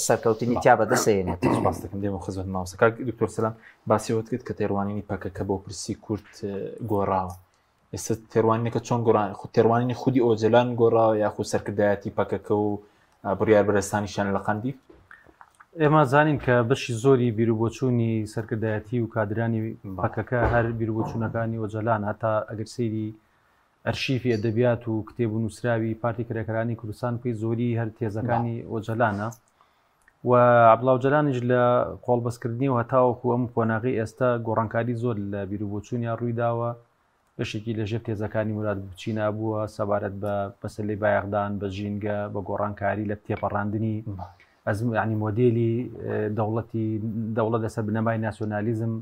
سەرکەوتنی تیا بەدەستهێنێت. سوپاس دەکەم دێمە خزمەت مامۆستا کاک دکتۆر سەلام باسی ئەوەت کرد کە تێڕوانینی پەکەکە بۆ پرسی کورد گۆڕاوە ئێستا تێڕوانینەکە چۆن گۆڕان خود تێڕوانینی خودی ئۆجەلان گۆڕاوە یاخود سەرکردایەتی پەکەکە و بڕیار بەرزستانیشیان لە قەندیل؟ ئێمە زانین کە بەشی زۆری بیروبۆچوونی سەرکردایەتی و کادرانی پەکەکە هەر بیروبۆچوونەکانی ئۆجەلان هەتا ئەگەر سەیری ئەرشیفی ئەدەبیات و کتێب و نووسراوی پارتی کرێکارانی کوردستان بکەی زۆری هەر تێزەکانی ئۆجەلانە و عەبدوڵا ئۆجەلانیش لە قۆڵبەستکردنی و هەتاوەکو ئەم قۆناغی ئێستا گۆڕانکاری زۆر لە بیروبۆچوونیان ڕوویداوە بەشێکی لە ژێر تێزەکانی موراد بوچینا بووە سەبارەت بە مەسەلەی بایەخدان بە ژینگە، بە گۆڕانکاری لە تێپەڕاندنی ینی مۆدێلی دەوڵەتی دەوڵەت لەسەر بنەمای ناسیۆنالیزم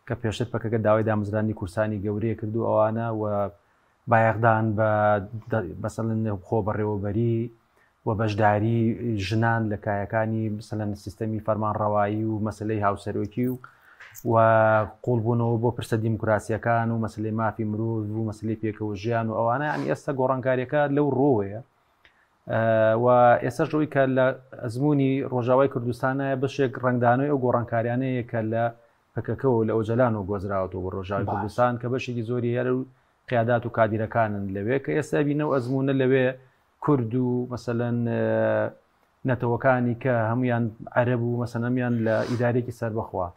کە پێشتر پەکەکە داوای دامەزراندنی کورسانی گەورەیە کرد و ئەوانە و بایەخدان بە مەسەلەن خۆبەڕێوەبەری و بەشداری ژنان لە کایەکانی مەسەلەن سیستەمی فەرمانڕەوایی و مەسلەی هاوسەرۆکی و و قوڵبوونەوە بۆ پرسە دیموکراسیەکان و مەسلەی مافی مرۆڤ و مەسلەی پێکەوە ژیان و ئەوانە ینی ئێستا گۆڕانکاریەکە لەو ڕۆوەیە و ئێستا ڕووی کە لە ئەزمموی ڕۆژاوای کوردستانە بەشێک ڕنگدانەوەی ئەو گۆڕانکاریانەیە کە لە پەکەکەەوە لە ئۆجەلان و گۆزراوەتەوە بۆ ڕۆژاوای کوردستان کە بەشێکی زۆری هەر و قیادات و کادیرەکانن لەوێ کە ئێستا بینە و ئەزمونە لەوێ کورد و مەسەلەن نەتەوەکانی کە هەمویان عەرەب و مەسەلەن هەمویان لە ئیدارێکی سەربەخوا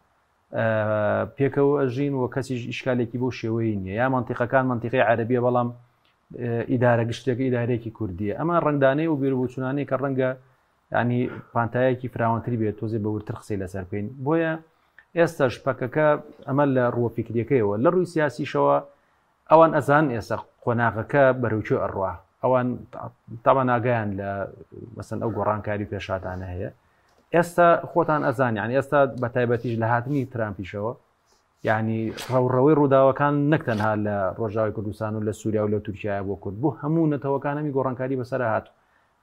پێکەوە ئەژین و کەسیش ئیشکالێکی بۆ شێوەی نییە یا منتیقەکان منتیقی عەربیە بەڵام ئیدارە گشتێکە ئیدارێکی کوردیە ئەمە ڕنگدانەی و بیربچوونانەی کە ڕەنگە ینی پانتایەکی فراوانتری بێت تۆزێ بە ورتر قسەی لەسەر بکەین بۆیە ئێستاش پەکەکە ئەمە لە ڕووە فیکریەکەیەوە لە ڕووی سیاسیشەوە ئەوان ئەزانن ئێستا قۆناغەکە بەرەو کوێ ئەڕوا ئەوان تاوان ئاگایان لە مەسەن ئەو گۆڕانکاری پێشاتانە هەیە ئێستا خۆتان ئەزان یان ئێستا بە تایبەتیش لە هاتنی ترامپیشەوە یعنی ڕەوڕەوەی ڕووداوەکان نەک تەنها لە ڕۆژاوی کوردستان و لە سووریا و لە تورکیا بۆ کورد بۆ هەموو نەتەوەکان هەمی گۆڕانکاری بەسەر هات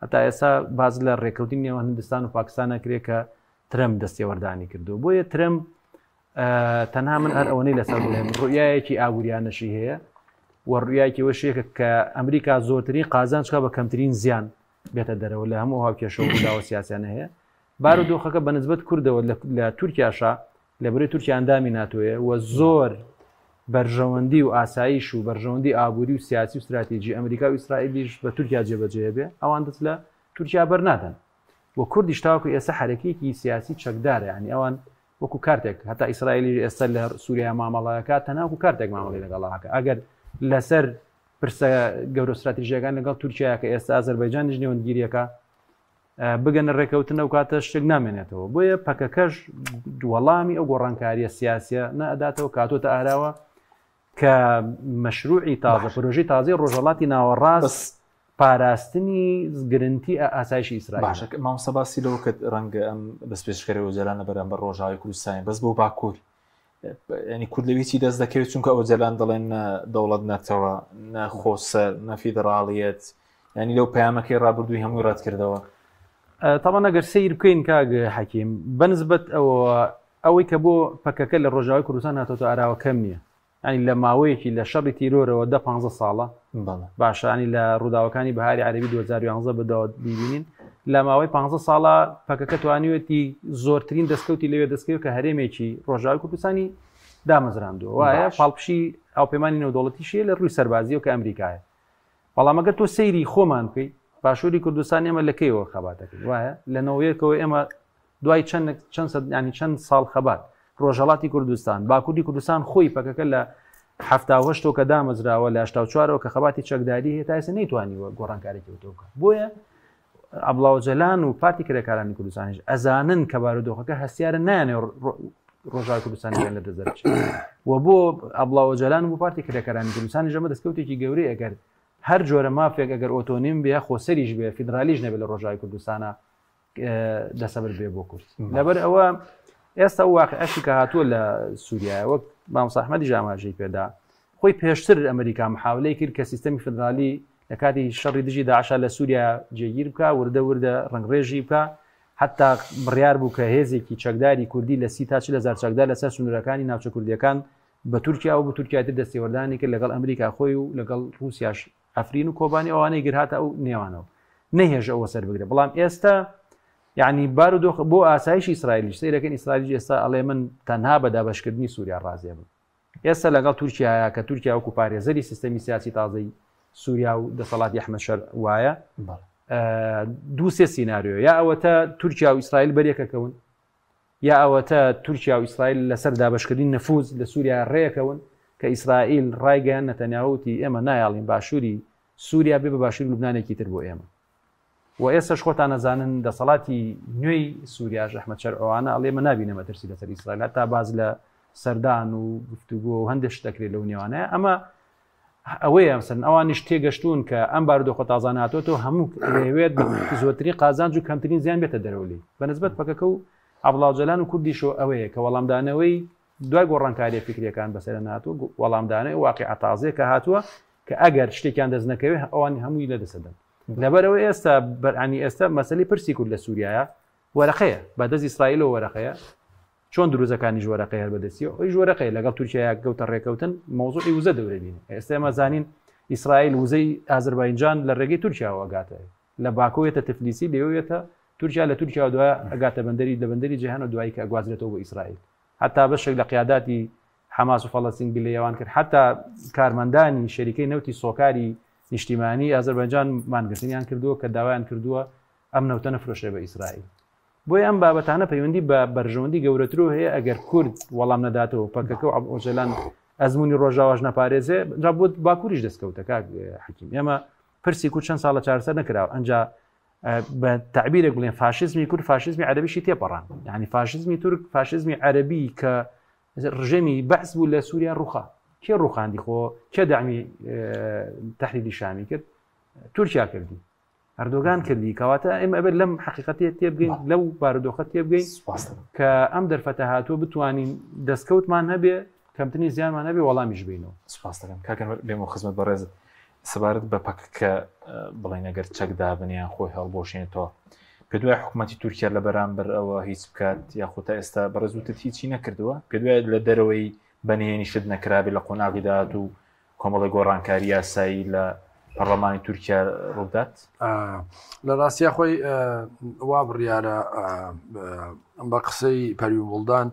هەتا ئێستا باز لە ڕێککەوتنی نێوان هندستان و پاکستان نەکرێت کە ترەمپ دەستێوەردانی کردو بۆیە ترەمپ تەنها من هەر ئەوەنەی لەسەر بڵێم ڕویایەکی ئابووریانەشی هەیە و ڕویایەکی وەشێکە کە ئەمریکا زۆرترین قازانج کا بە کەمترین زیان بێتە دەرەوە لە هەموو هاوکێشە و ڕووداوە سیاسیانە هەیە بارودۆخەکە بە نسبەت کوردەوە لە تورکیاشا لە بەرەی تورکیا ئەندامی ناتۆیە و زۆر بەرژەوەندی و ئاسایش و بەرژەوەندی ئابووری و سیاسی و استراتیژی ئەمریکا و ئیسرائیلیش بە تورکیا جێبەجێ بێ ئەوان دەست لە تورکیا بەرنادەن و کوردیش تاوەکو ئێستا حەرەکەیەکی سیاسی چەکدارە یعنی ئەوان وەکو کارتێک هەتا ئیسرائیلی ئێستا لە سووریا مامەڵەکە تەنها وەکو کارتێک مامەڵی لەگەڵاکە ئەگەر لەسەر پرسە گەورە استراتیژیەکان لەگەڵ تورکیا کە ئێستا ئازەربایجانیش نێوەندگیریەکە بگەنە ڕێکەوتن ئەو کاتە شتێک نامێنێتەوە بۆیە پەکەکەش وەڵامی ئەو گۆڕانکاریە سیاسیە نەئەداتەوە کاتۆتە ئاراوە کە مەشروعی تازە پرۆژەی تازەی ڕۆژهەڵاتی ناوەڕاست پاراستنی گرنتی ئاسایشی ئیسرائیل. باشە مامۆستا باسی لەوە کرد ڕەنگە ئەم دەستپێشخەری ئۆجالان لە بەرامبەر ڕۆژاوای کوردستانی بەس بۆ باکوور. ینی کورد لەوی چی دەست دەکەوێت چونکە ئۆجەلان دەڵێن نە دەوڵەت نەتەوە نە خۆسەر نە فیدراڵیەت ینی لەو پەیامەکەی ڕابردووی هەمووی ڕەت کردەوە. تاوان ئەگەر سەیر بکەین کاک حەکیم بەنسبەت ئەوە ئەوەی کە بۆ پەکەکە لە ڕۆژاوای کوردستان هاتۆتە ئاراوە کەم نییە ینی لە ماوەیەکی لە شەڕی تیرۆرەوە دە پ ساڵە باشانی لە ڕووداوەکانی بەهاری عەربی 2011 بەداوە بیبینین لە ماوەی پ ساڵە پەکەکە توانیوێتی زۆرترین دەستکەوتی لەوێ دەستکەوت کە هەرێمێکی ڕۆژاوی کوردستانی دامەزراندووە وایە پاڵپشی هاوپەیمانی نێودەوڵەتیشیە لە ڕووی سەربازیەوە کە ئەمریکایە بەڵام ئەگەر تۆ سەیری خۆمان بکەیت باشووری کوردستان ئێمە لە کەیەوە خەباتەکەین وایە لە نەوەیەکەوە ئێمە دوای چەند چەند ینی چەند ساڵ خەبات ڕۆژهڵاتی کوردستان باکووری کوردستان خۆی پەکەکە لە هەفتاهشتۆ کە دامەزراوە لە چوارەوە کە خەباتی چەکداری هەیە تا ئێستا نەیتوانیوە گۆڕانکارێکی وتۆ بکە بۆیە ئەبڵاوجەلان و پارتی کرێکارانی کوردستانیش ئەزانن کە بارودۆخەکە هەستیارە نایانێ ڕۆژای کوردستانیان لە دەست دەرچێت و بۆ ئەبڵاوجەلان و پارتی کرێکارانی کوردستانی ژەمە دەستکەوتێکی گەورەی ئەگەر هەر جۆرە مافێک ئەگەر ئۆتۆنیم بێ خۆسەریش بێ فیدرالیش نەبێت لە ڕۆژای کوردستانە دەسەبر بێ بۆ کورد لەبەر ئەوە ئێستا ئەو واقعشی کە هاتووە لە سووریایە وەک مامۆستا ئەحمەدیش ئاماژەی پێدا خۆی پێشتر ئەمریکا محاولەی کرد کە سیستەمی فدرالی لە کاتی شەڕی دژی داعشا لە سووریا جێگیر بکە وردە وردە ڕەنگڕێژی بکە حتا بڕیار بوو کە هێزێکی چەکداری کوردی لە سی تا چل هەزار چەکدار لەسەر سنوورەکانی ناوچە کوردیەکان بە تورکیا و بە تورکیا تر دەستێوەردانی کرد لەگەڵ ئەمریکا خۆی و لەگەڵ رووسیاش عەفرین و کۆبانی ئەوانەی گر هاتە ئەو نێوانەوە نەهێژە ئەوە سەر بگرە بەڵام ئێستا یعنی بارودۆخ بۆ ئاسایشی ئیسرائیلیش سەیرەکەن ئیسرائیلیش ئێستا ئەڵێ من تەنها بە دابەشکردنی سووریا ڕازیە بم ئێستا لەگەڵ تورکیاە کە تورکیا وەکو پارێزەری سیستەمی سیاسی تازەی سووریا و دەسەڵاتی ئەحمەد شەر وایە دوو سێ سیناریۆ یا ئەوەتە تورکیا و ئیسرائیل بەریەکەکەون یا ئەوەتا تورکیا و ئیسرائیل لەسەر دابەشکردنی نفوز لە سووریا ڕێکەون کە ئیسرائیل ڕایگەیان نەتەنیاهۆ وتی ئێمە نایەڵین باشووری سووریا بێ بە باشووری لوبنانێکی تر بۆ ئێمە و ئێستاش خۆتان ئەزانن دەسەڵاتی نوێی سووریاش ئەحمەد شەرع ئەوانە ئەڵێ ئێمە نابینە مەترسی لەسەر ئیسرائیل هەتا باز لە سەردان و گفتوگۆ و هەندێک شت دەکرێت لەو نێوانەیە ئەمە ئەوەیە مەسەلەن ئەوانیش تێگەشتوون کە ئەم بارودۆخە تازانە هاتۆتەوە هەموو دەیەوێت بە زۆرترین قازانج و کەمترین زیان بێتە دەرەوە لێی بەنسبەت پەکەکە و عەبدوڵا ئۆجەلان و کوردیشەوە ئەوەیە کە وەڵامدانەوەی دوای گۆڕانکاریە فیکریەکان بەسەر ناتوە وەڵامدانەوەی واقیعە تازەیە کە هاتووە کە ئەگەر شتێکیان دەست نەکەوێت ئەوان هەمووی لە دەسەدەن لەبەرەوە ئێستا بەرانی ئێستا مەسەلی پرسی کورد لە سووریایە وەرەقەیە بە دەست ئیسرائیلەوە وەرەقەیە چۆن دروزەکانیش وەرەقەی هەر بەدەستیەوە ئەویش وەرەقەیە لەگەڵ تورکیا کەوتە ڕێکەوتن مەوزوعی وزە دەورە بینێ ئێستا ئێمە زانین ئیسرائیل وزەی ئازربایجان لە ڕێگەی تورکیاوە ئەگاتە لە باکۆیەتە تفلیسی لێوێتە تورکیا لە تورکیا دوای ئەگاتە بەندەری لە بەندەری جیهان و دوایی کە ئەگوازرێتەوە بۆ ئیسرائیل حتا بەشێک لە قیاداتی حەماس و فەڵەستین گلەیەوان کرد حتا کارمەندانی شەریکەی نەوتی سۆکاری نیشتیمانی ئازربایجان مانگرتنیان کردووە کە داوایان کردووە ئەم نەوتە نەفرۆشرێ بە ئیسرائیل بۆیە ئەم بابەتانە پەیوەندی بە بەرژەوەندی گەورەترەوە هەیە ئەگەر کورد وەڵام نەداتەوە پەکەکە و ئۆجەلان ئەزمموی ڕۆژاواش نەپارێزێ جا بۆ باکووریش دەستکەوتە کاک حەکیم ئێمە پرسی کورد چەند ساڵە چارەسەر نەکراوە ئەنجا بە تعبیرێک بڵێن فاشیزمی کورد فاشیزمی عەرەبیشی تێپەڕان یعنی فاشیزمی تورک فاشیزمی عەرەبی کە ڕژێمی بەعس بوو لە سووریا ڕوخا کێ ڕوخاندی خۆ کێ دامی تحریری شامی کرد تورکیا کردی ئەردۆگان کردی کەواتە ئێمە ئەبێت لەم حقیقەتێ تێبگەین لەو بارودۆخە تێبگەین کە ئەم دەرفەتە هاتووە بتوانین دەستکەوتمان هەبێ کەمترین زیانمان هەبێ وەڵامیش بینەوە. سپاس دەکەم کاک ئەنوەر بێمەوە خزمەت بەڕێزت سەبارەت بە پەکەکە بڵێن ئەگەر چەک دابنێ یان خۆی هەڵبۆشێنێتەوە پێت وایە حکوومەتی تورکیا لە بەرامبەر ئەوە هیچ بکات یاخود تا ئێستا بەڕێز وتت هیچی نەکردووە پێت وایە لە دەرەوەی بەنهێنی شت نەکرابێ لە قۆناغی داهاتوو کۆمەڵی گۆڕانکاری یاسایی لە پەرلەمانی تورکیا ڕووبدات؟ لە ڕاستیا خۆی وا بڕیارە بە قسەی پەروین بوڵدان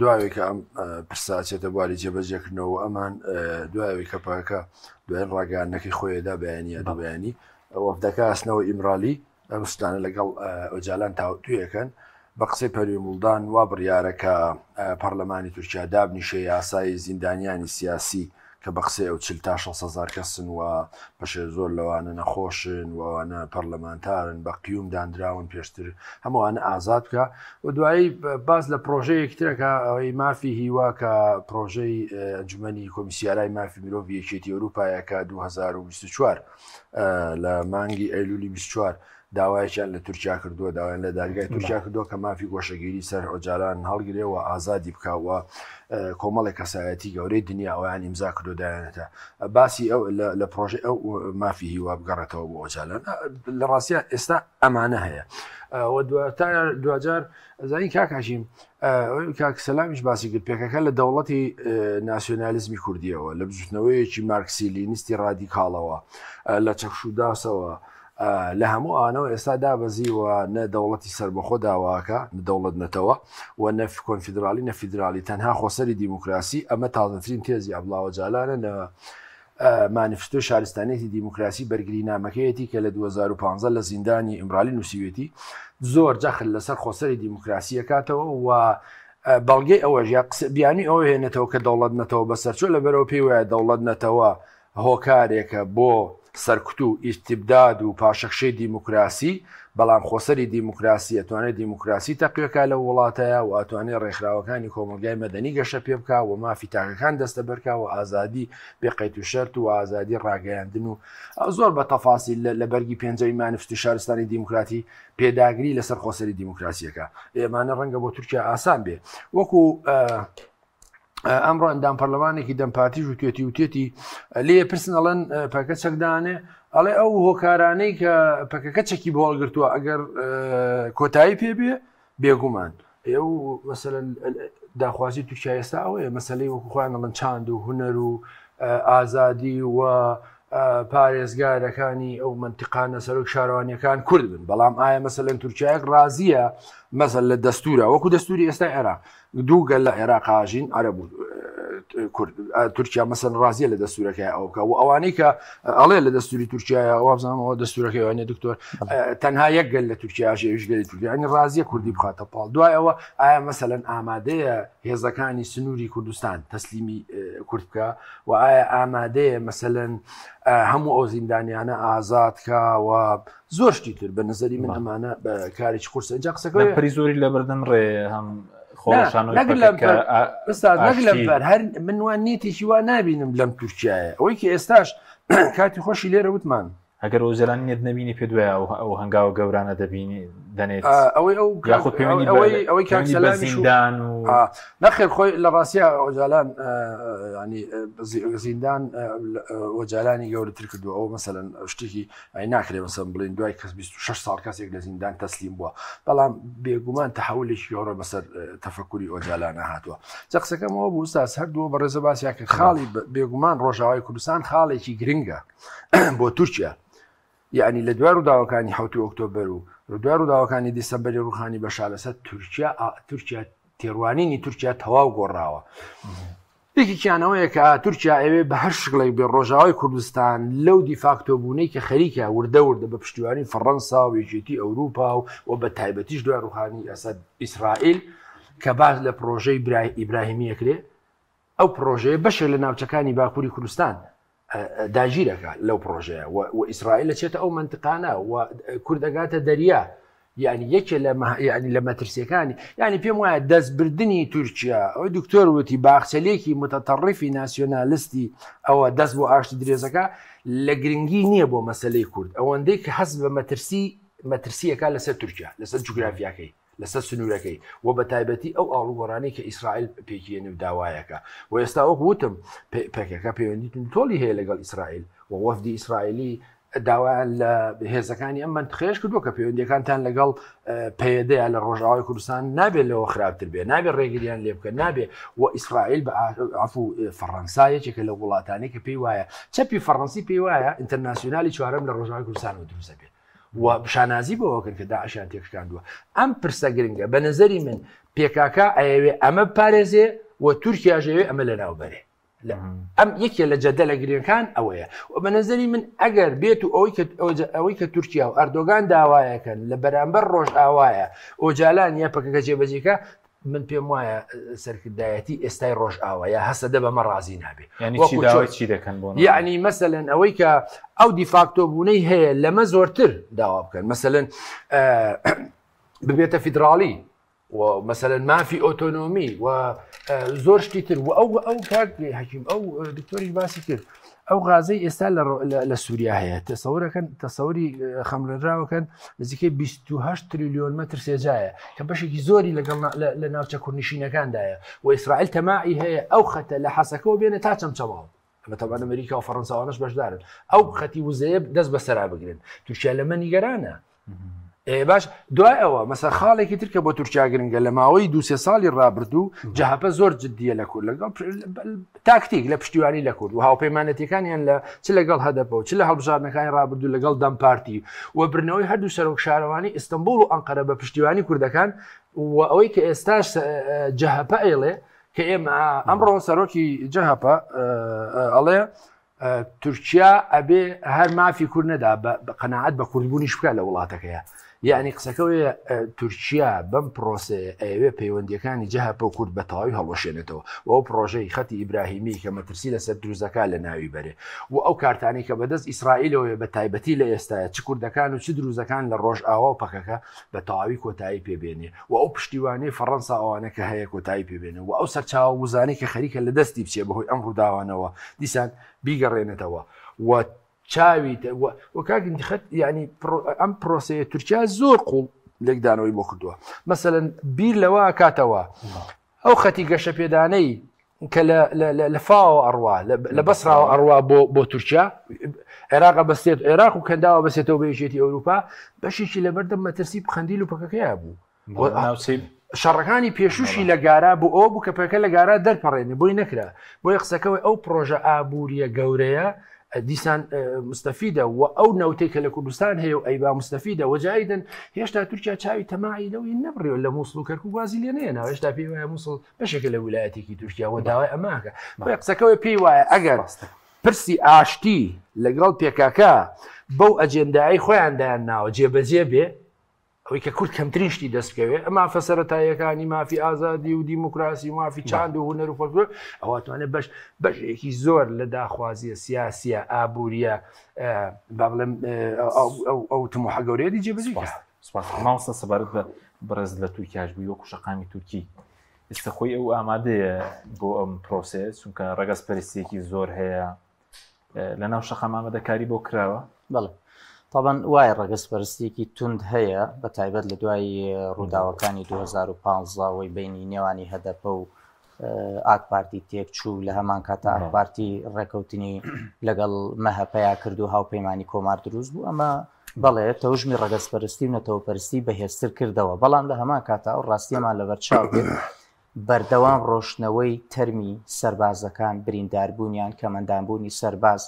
دواوێک کە ئەم پرسە ئەچێتە بواری جێبەجێکردنەوە ئەمان دواوێک کە پەکەکە دوایین ڕاگەیاندنەکەی خۆیدا بەیانی یا دوو بەیانی وەفدەکە ئەچنەوە ئیمرالی ئەم شتانە لەگەڵ ئۆجالان تاوتوێکەن بە قسەی پەروین بوڵدان وا بڕیارە کە پەرلەمانی تورکیا دابنیشێ یاسای زیندانیانی سیاسی کە بە قسەی ئەو 40 تا 600 هەزار کەسن و بەشێ زۆر لەوانە نەخۆشن و ئەوانە پەرلەمانتارن بە قیوم دانراون پێشتر هەمووانە ئازاد بکە و دوایی باس لە پرۆژەیەکی ترەکە ئەوەی مافی هیوا کە پرۆژەی ئەنجومەنی کۆمیسیارای مافی مرۆڤ یەکێتی ئەوروپایە کە 2024. لە مانگی ئەیلولی 24 داوایەکیان لە تورکیا کردووە، داوایان لە دادگای تورکیا کردووە کە مافی گۆشەگیری سەر ئۆجالان هەڵگرێ و ئازادی بکا و کۆمەڵێک کەسایەتی گەورەی دنیا ئەویان ئیمزا کردو دایانەتە باسی ئەو لە پرۆژەی ئەو مافی هیوا بگەڕێتەوە بۆ ئۆجالان. لە ڕاستیا ئێستا ئەمانە هەیە و دواجار ئەزانی کاک حەکیم کاک سەلامیش باسی کرد پێکەکە لە دەوڵەتی ناسیۆنالیزمی کوردیەوە لە بزوتنەوەیەکی مارکسی لینیستی ڕادیکاڵەوە لە چەکشوداسەوە لە هەموو ئانەوە ئێستا دابەزیوە نە دەوڵەتی سربەخۆ داواکە نە دەوڵەت نەتەوە و نە کۆنفیدرالی نە فیدرالی تەنها خۆسەری دیموکراسی ئەمە تازەترین تێزی عەبدوڵا ئۆجالانە لە مانیفستۆی شارستانیەتی دیموکراسی بەرگرینامەکەیەتی کە لە 2015 لە زیندانی ئیمرالی نووسیوێتی زۆر جەخت لەسەر خۆسەری دیموکراسی ئەکاتەوە و بەڵگەی ئەوەش یا بیانی ئەوە هێنێتەوە کە دەوڵەت نەتەوە بەسەرچۆ لەبەرەوە پێی وایە دەوڵەت نەتەوە هۆکارێکە بۆ سەرکوت و ئیستیبداد و پاشەکشەی دیموکراسی، بەڵام خۆسەری دیموکراسی ئەتوانێت دیموکراسی تەقویە کا لەو وڵاتەیا و ئەتوانێت ڕێکخراوەکانی کۆمەڵگای مەدەنی گەشە پێ بکا و مافی تاکەکان دەستەبەر کا و ئازادی بێ قەید و شەرت و ئازادی ڕاگەیاندن و زۆر بە تەفاسیل لە بەرگی پێنجەمی مانیفستۆی شارستانی دیموکراتی پێداگری لەسەر خۆسەری دیموکراسیەکە. ئێمانە ڕەنگە بۆ تورکیا ئاسان بێ وەکو ئەمڕۆ ئەندام پەرلەمانێکی دەم پارتیش وتێتی وتێتی لێ پرسن ئەڵێن پەکە چەکدانێ ئەڵێ ئەو هۆکارانەی کە پەکەکە چەکی بۆ هەڵگرتووە ئەگەر کۆتایی پێ بێ بێگومان ئەو مەسەلەن داخوازی تورکیا ئێستا ئەوەیە مەسلەی وەکو خۆیان ئەڵێن چاند و هونەر و ئازادی و پارێزگارەکانی ئەو منتیقانە سەرۆک شارەوانیەکان کورد بن بەڵام ئایا مەسەلەن تورکایەک ڕازیە مەسەل لە دەستورە وەکو دەستوری ئێستا عێراق دوو گەل لە عێراق ئاژین عەرەب و کورد تورکیا مەسەن ڕازیە لە دەستورەکەی ئەو بکە و ئەوانەی کە ئەڵێ لە دەستوری تورکیا وابزانم ئەوە دەستورەکەی وانە دکتۆر تەنها یەک گەل لە تورکیا ئاژێ ئەویش گەلی تورکیا یعنی ڕازیە کوردی بخاتە پاڵ دوای ئەوە ئایا مەسەلەن ئامادەیە هێزەکانی سنووری کوردستان تەسلیمی کورد بکە و ئایا ئامادەیە مەسەلەن هەموو ئەو زیندانیانە ئازاد کا و زۆر شتی تر بە نظری من ئەمانە بە کارێکی قورسە اینجا قسەکە پەری زۆری لە بەردەم ڕێ هەم هەر من وان نیتێکی وا نابینم لەم تورکایە ئەوەی کە ئێستاش کاتی خۆشی لێرە وتمان ئەگەر ئۆجەلان نیەت نەبینی پێ دوای ئەو ئەو هەنگاوە گەورانە دەبینی دەنێت ئەوەی ئەو یاخود پەیوەندی ئەوەی ئەوەی کاک سەلامی زیندان و نەخێر خۆی لە ڕاستیا ئۆجالان ینی زیندان ئۆجالانی گەورەتر کردو ئەو مەسەلەن شتێکی ئەی ناکرێ مەسەن بڵین دوای کەس 26 ساڵ کەسێک لە زیندان تەسلیم بووە بەڵام بێگومان تەحولێکی گەورە بەسەر تەفەکوری ئۆجالانە هاتووە جا قسەکەمەوە بوو ئوستاز هەردوو بەڕێزە باسیان کرد خاڵی بێگومان ڕۆژاوای کوردستان خاڵێکی گرنگە بۆ تورکیا یعنی لە دوای ڕووداوەکانی حوتی ئۆکتۆبەر و دوای ڕووداوەکانی دیسەمبەری ڕوخانی بەشار لەسەر تورکیا تورکیا تێڕوانینی تورکیا تەواو گۆڕاوە یەکێکیانەوەیە کە تورکیا ئەوێ بە هەر شکڵێک بێ ڕۆژاوای کوردستان لەو دیفاکتۆ بوونەی کە خەریکە وردە وردە بە پشتیوانی فەڕەنسا و یەکێتی ئەوروپا و و بە تایبەتیش دوای ڕوخانی ئەسەد ئیسرائیل کە باس لە پرۆژەی برای ئیبراهیمیەکرێ ئەو پرۆژەیە بەشێک لە ناوچەکانی باکووری کوردستان داگیرەکە لەو پرۆژەیە و ئیسرائیل دەچێتە ئەو منتقانە و کورد ئەگاتە دەریا یعنی یەکێ لە یعنی لە مەترسیەکانی یعنی پێم وایە دەستبردننی تورکیا ئەوەی دکتۆر وتی باخچەلێکی متەتەڕیفی ناسیۆنالستی ئەوە دەست بۆ ئاشتی درێزەکە لە گرنگی نییە بۆ مەسلەی کورد ئەوەندەی کە هەست بە مەترسی مەترسیەکە لەسەر تورکیا لەسەر جوگرافیاکەی لەسەر سنوورەکەی و بە تایبەتی ئەو ئاڵوگۆڕانەی کە ئیسرائیل پێکیێنێ و داوایەکە و ئێستا وەک وتم پەکەکە پەیوەندی توندوتۆڵی هەیە لەگەڵ ئیسرائیل و وەفدی ئیسرائیلی داوایان لە هێزەکانی ئەم منتخێش کردووە کە پەیوەندیەکانتان لەگەڵ پەیەدەیە لە ڕۆژاوای کوردستان نابێت لەوە خراپتر بێ نابێت ڕێگریان لێ بکەن نابێ و ئیسرائیل بە عفو فەڕەنسا یەکێکە لە وڵاتانی کە پێی وایە چەپی فەڕەنسی پێی وایە ئینتەرناسیۆنالی چوارەم لە ڕۆژاوای کوردستان و دروستە بێت و شانازی بەوە کرد کە داعشیان تێکشکاندووە. ئەم پرسە گرنگە. بە نەزەری من پێکاکا ئەیەوێ ئەمە بپارێزێ و تورکیاش ئەیەوێ ئەمە لەناو بەرێ. ئەم یەکێ لە جەدەلە گرنگەکان ئەوەیە. و بە نەزەری من ئەگەر بێت و ئەوەی کە ئەوەی کە تورکیا و ئەردۆگان داوایەکەن لە بەرامبەر ڕۆژئاوایە ئۆجالان یا پەکەکە جێبەجێکە من پێم وایە سەرکردایەتی ئێستای ڕۆژئاوا یا هەسەدە بەمە ڕازی نابێ یعنی چی داوای چی دەکەن بۆ یعنی مەسەلەن ئەوەی کە ئەو دیفاکتۆ بوونەی هەیە لەمە زۆرتر داوا بکەن مەسەلەن ببێتە فیدراڵی و مەسەلەن مافی ئۆتۆنۆمی و زۆر شتی تر و ئەو ئەو کاک حەکیم ئەو دکتۆریش باسی کرد. ئەو غازەی ئێستا لە سووریا هەیە تەسەورەکەن تەسەوری خەمڵێنراوەکەن نزیکەی 28 تریلیۆن مەتر سێجایە کە بەشێکی زۆری لەگەڵ لە ناوچە کوردنشینەکاندایە و ئیسرائیل تەماعی هەیە ئەو خەتە لە حەسەکەەوە بێنە تا چەمچەماڵ ئەمە تەبان ئەمریکا و فەڕەنساوانش بەشدارن ئەو خەتی وزەیە دەست بەسەرا بگرن تورکیا لەمە نیگەرانە باش دوای ئەوە مەسە خاڵێکی تر کە بۆ تورکیا گرنگە لە ماوەی دوسێ ساڵی ڕابردوو جەهپە زۆر جددیە لە کورد لەگەڵ تاکتیک لە پشتیوانی لە کورد و هاوپەیمانەتەکانیان لە چ لەگەڵ هەدەپە و چ لە هەڵبژاردنەکانی ڕابردوو لەگەڵ دەم پارتی و برنەوەی هەردوو سەرۆک شارەوانی ئیستنبول و ئەنقەرە بە پشتیوانی کوردەکان و ئەوەی کە ئێستاش جەهپە ئەیڵێ کە ئێمە ئەمڕۆ سەرۆکی جەهپە ئەڵێ تورکیا ئەبێ هەر مافی کورد نەدا بە قەناعەت بە کوردبوونیش بکات لە وڵاتەکەیە یعنی قسەکەوەیە تورکیا بەم پرۆسەیە ئەیەوێ پەیوەندیەکانی جەهەپە و کورد بە تەواوی هەڵوەشێنێتەوە و ئەو پرۆژەی خەتی ئیبراهیمی کە مەترسی لەسەر دروزەکە لە ناوی بەرێ و ئەو کارتانەی کە بەدەست ئیسرائیلەوەیە بە تایبەتی لە ئێستاە چ کوردەکان و چ دروزەکان لە ڕۆژئاوا و پەکەکە بە تەواوی کۆتایی پێبێنێ و ئەو پشتیوانەی فەڕەنسا ئەوانە کە هەیە کۆتایی پێبێنێ و ئەو سەرچاوە وزانەی کە خەریکە لە دەستی بچێ بەهۆی ئەم ڕووداوانەوە دیسان بیگەڕێنێتەوە و چاوی و کاک خەت ینی ئەم پرۆسەیە تورکیا زۆر قوڵ لێکدانەوەی بۆ کردووە مەسەلەن بیر لەوە کاتەوە ئەو خەتی گەشەپێدانەی کە لە فاوە ئەڕوا لە بەسراوە ئەڕوا بۆ بۆ تورکیا عێراق بەستێت عێراق و کەنداوە بەسێتەوە بە یەکێتی ئەوروپا بەشێکی لەبەردەم مەترسی قەندیل و پەکەکەیا بوو شەڕەکانی پێشوشی لە گارا بۆ ئەو بوو کە پەکە لە گارا دەرپەڕێنێ بۆی نەکرا بۆیە قسەکەەوەی ئەو پرۆژە ئابووریە گەورەیە دیسان مستەفیدە و ئەو نەوتەی کە لە کوردستان هەیە و ئەیبا مستەفیدە وەجایدن هێشتا تورکیا چاوی تەماعی لەوی نەبڕیوە لە مووسڵ و کەرکوک وازی لێ نەیەناوە هێشتا پێی وایە مووسڵ بەشێکە لە ویلایەتێکی تورکیا و داوای ئەماکە بۆیە قسەکەوەی پێی وایە ئەگەر پرسی ئاشتی لەگەڵ پێکاکە بەو ئەجێندای خۆیان دایان ناوە جێبەجێ بێ ئەوەی کە کورد کەمترین شتی دەست بکەوێت ئەم مافە سەرەتاییەکانی مافی ئازادی و دیموکراسی و مافی چاند و هونەر و فۆلکلۆر ئەوە توانێت بەش بەشێکی زۆر لە داخوازیە سیاسیە ئابووریە با بڵێم ئەو تموحە گەورەیە دی جێبەجێ سپاس سپاس مامۆستا سەبارەت بە بەڕێز لە تورکیاش بووی وەکو شەقامی تورکی ئێستا خۆی ئەو ئامادەیە بۆ ئەم پرۆسەیە چونکە ڕەگەز پەرستیەکی زۆر هەیە لە ناو شەقام ئامادەکاری بۆ کراوە؟ بەڵێ تاوان وایە ڕەگەزپەرستیەکی توند هەیە بە تایبەت لە دوای ڕووداوەکانی 2015 وەی بینی نێوانی هەدەپە و ئاک پارتی تێکچوو لە هەمان کاتە ئاک پارتی ڕێکەوتنی لەگەڵ مەهەپەیا کرد و هاوپەیمانی کۆمار دروست بوو ئەمە بەڵێ تەوژمی ڕەگەزپەرستی و نەتەوەپەرستی بەهێزتر کردەوە بەڵام لە هەمان کاتە ئەو ڕاستیەمان لەبەر چاو بێت بەردەوام ڕۆشتنەوەی تەرمی سەربازەکان، برینداربوونیان، کەمئەندامبوونی سەرباز،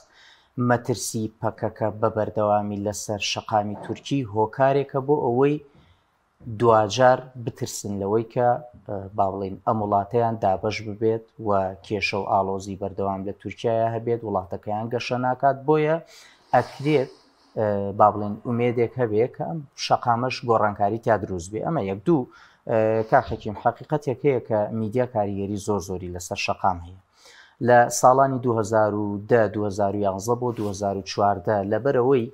مەترسی پەکەکە بە بەردەوامی لەسەر شەقامی تورکی هۆکارێکە بۆ ئەوەی دواجار بترسن لەوەی کە با بڵێین ئەم وڵاتەیان دابەش ببێت و کێشە و ئاڵۆزی بەردەوام لە تورکیایا هەبێت، وڵاتەکەیان گەشە ناکات، بۆیە ئەکرێت با بڵێن ئومێدێک هەبێ کە ئەم شەقامەش گۆڕانکاری تیا دروست بێ ئەمە یەک دوو کاک حەکیم حەقیقەتێک هەیە کە میدیا کاریگەری زۆر زۆری لەسەر شەقام هەیە لە ساڵانی 2010 2011 بۆ 2014 لەبەرەوەی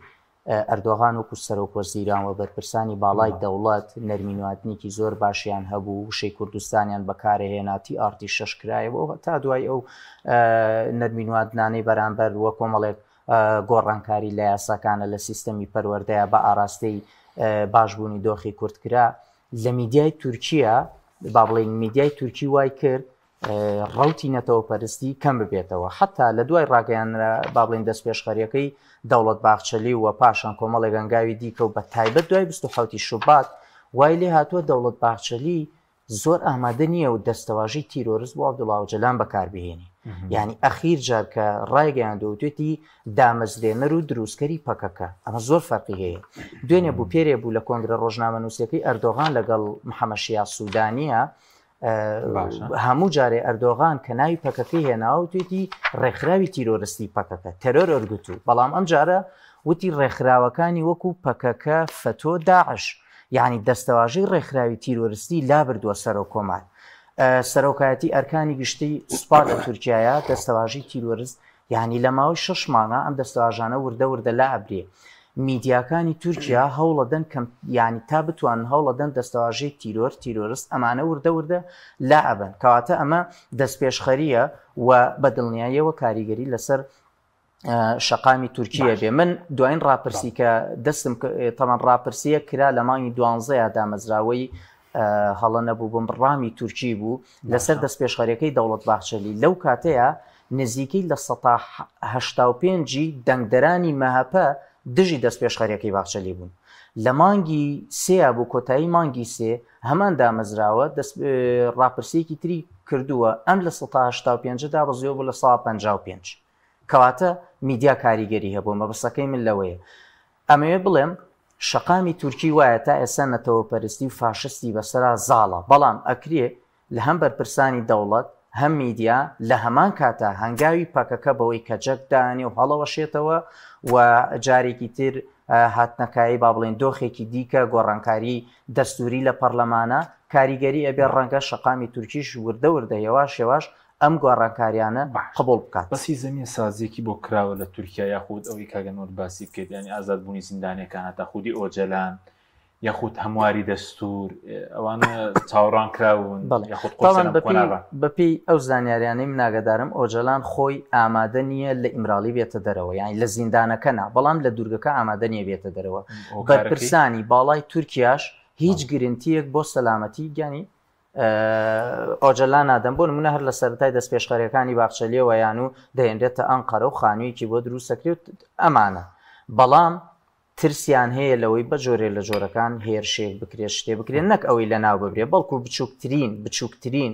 ئەردۆغان وەکو سەرۆک وەزیران و بەرپرسانی باڵای دەوڵەت نەرمینوادنێکی زۆر باشیان هەبوو وشەی کوردستانیان بەکارهێنا تی ئارتی شەش کرایەوە تا دوای ئەو نەرمینوادنانەی بەرامبەر وە کۆمەڵێک گۆڕانکاری لە یاساکانە لە سیستەمی پەروەردەیە بە ئاراستەی باشبوونی دۆخی کورد کرا لە میدیای تورکیا با بڵێین میدیای تورکی وای کرد ڕوتی نەتەوەپەرستی کەم ببێتەوە حتا لە دوای ڕاگەیانرا با بڵێن دەستپێشخەریەکەی دەوڵەت باخچەلی و پاشان کۆمەڵێک هەنگاوی دیکە و بە تایبەت دوای 27 شوبات وای لێ هاتووە دەوڵەت باخچەلی زۆر ئامادە نییە و دەستەواژەی تیرۆرست بۆ عەبدوڵا ئۆجەلان بەکاربهێنی یعنی ئەخیر جار کە ڕایگەیاندووە وتوێتی دامەزرێنەر و دروستکەری پەکەکە ئەمە زۆر فەرقی هەیە دوێنێ بوو پێرێ بوو لە کۆنگرە ڕۆژنامەنووسەکەی ئەردۆغان لەگەڵ محەممەد شیاع سوودانیە هەموو جارێ ئەردۆغان کە ناوی پەکەکەی هێناوە وتوێتی ڕێکخراوی تیرۆرستی پەکەکە تەرۆر ئۆرگوتو بەڵام ئەم جارە وتی ڕێکخراوەکانی وەکو پەکەکە فەتۆ داعش یانی دەستەواژەی ڕێکخراوی تیرۆرستی لابردووە سەرۆک کۆمار سەرۆکایەتی ئەرکانی گشتی سوپا لە تورکایە دەستەواژەی تیرۆرست یانی لە ماوەی شەش مانگا ئەم دەستەواژانە وردە وردە لا ئەبرێ میدیاکانی تورکیا هەوڵەدەن کەم یانی تا بتوانن هەوڵەدەن دەستەواژەی تیرۆر تیرۆرست ئەمانە وردە وردە لا ئەبەن کەواتە ئەمە دەستپێشخەریە و بە دڵنیاییەوە کاریگەری لەسەر. شەقامی تورکیە بێ من دوایین ڕاپرسی کە دەستم تەمان ڕاپرسیە کرا لە مانگی دوانزەیە دامەزراوەی هەڵە نەبوو بم ڕامی تورکی بوو لەسەر دەستپێشخەریەکەی دەوڵەت باخچەلی لەو کاتەیە نزیکەی لە 85ی دەنگدەرانی مەهەپە دژی دەستپێشخەریەکەی باخچەلی بوون لە مانگی سێ بوو کۆتایی مانگی سێ هەمان دامەزراوە دەست ڕاپرسیەکی تری کردووە ئەم لە 85 دابەزیەوە بۆ لە 55 کەواتە میدیا کاریگەری هەبووە، مەبەستەکەی من لەوەیە ئەمەوێ بڵێم شەقامی تورکی وایە تا ئێستا نەتەوەپەرستی و فاشستی بەسەرا زاڵە، بەڵام ئەکرێ لە هەم بەرپرسانی دەوڵەت هەم میدیا لە هەمان کاتا هەنگاوی پەکەکە بەوەی کەجەک دانێ و هەڵەوەشێتەوە و جارێکی تر هاتنەکایەی با بڵێین دۆخێکی دیکە گۆڕانکاری دەستوری لە پەڕلەمانە کاریگەری ئەبێ ڕەنگە شەقامی تورکیش وردە وردە هێواش هێواش ئەم گۆڕانکاریانە باش قبوڵ بکات. بەس هیچ زەمینە سازیەکی بۆ کراوە لە تورکیا یاخود ئەوەی کاک ئەنوەر باسی بکەیت یانی ئازاد بوونی زیندانیەکان هەتا خودی ئۆجەلان یاخود هەمواری دەستور ئەوانە چاوەڕوان کراون بەڵێ یاخود قورسە تاوان لەم بەپێی قۆناغە. بەپێی ئەو زانیاریانەی من ئاگادارم ئۆجەلان خۆی ئامادە نییە لە ئیمراڵی بێتە دەرەوە یانی لە زیندانەکە نا بەڵام لە دوورگەکە ئامادە نییە بێتە دەرەوە هۆکارەکەی؟ بەرپرسانی باڵای تورکیاش هیچ گرنتییەک بۆ سەلامەتی گیانی ئۆجەلان نادەن، بۆ نمونە هەر لە سەرەتای دەستپێشخەریەکانی باخچەلیەوە یان و دەهێنرێتە ئەنقەرە و خانوویەکی بۆ دروست دەکرێت و ئەمانە، بەڵام ترسیان هەیە لەوەی بە جۆرێ لە جۆرەکان هێرشێک بکرێت شتێ بکرێت نەک ئەوەی لەناو ببرێ بەڵکو بچووکترین بچووکترین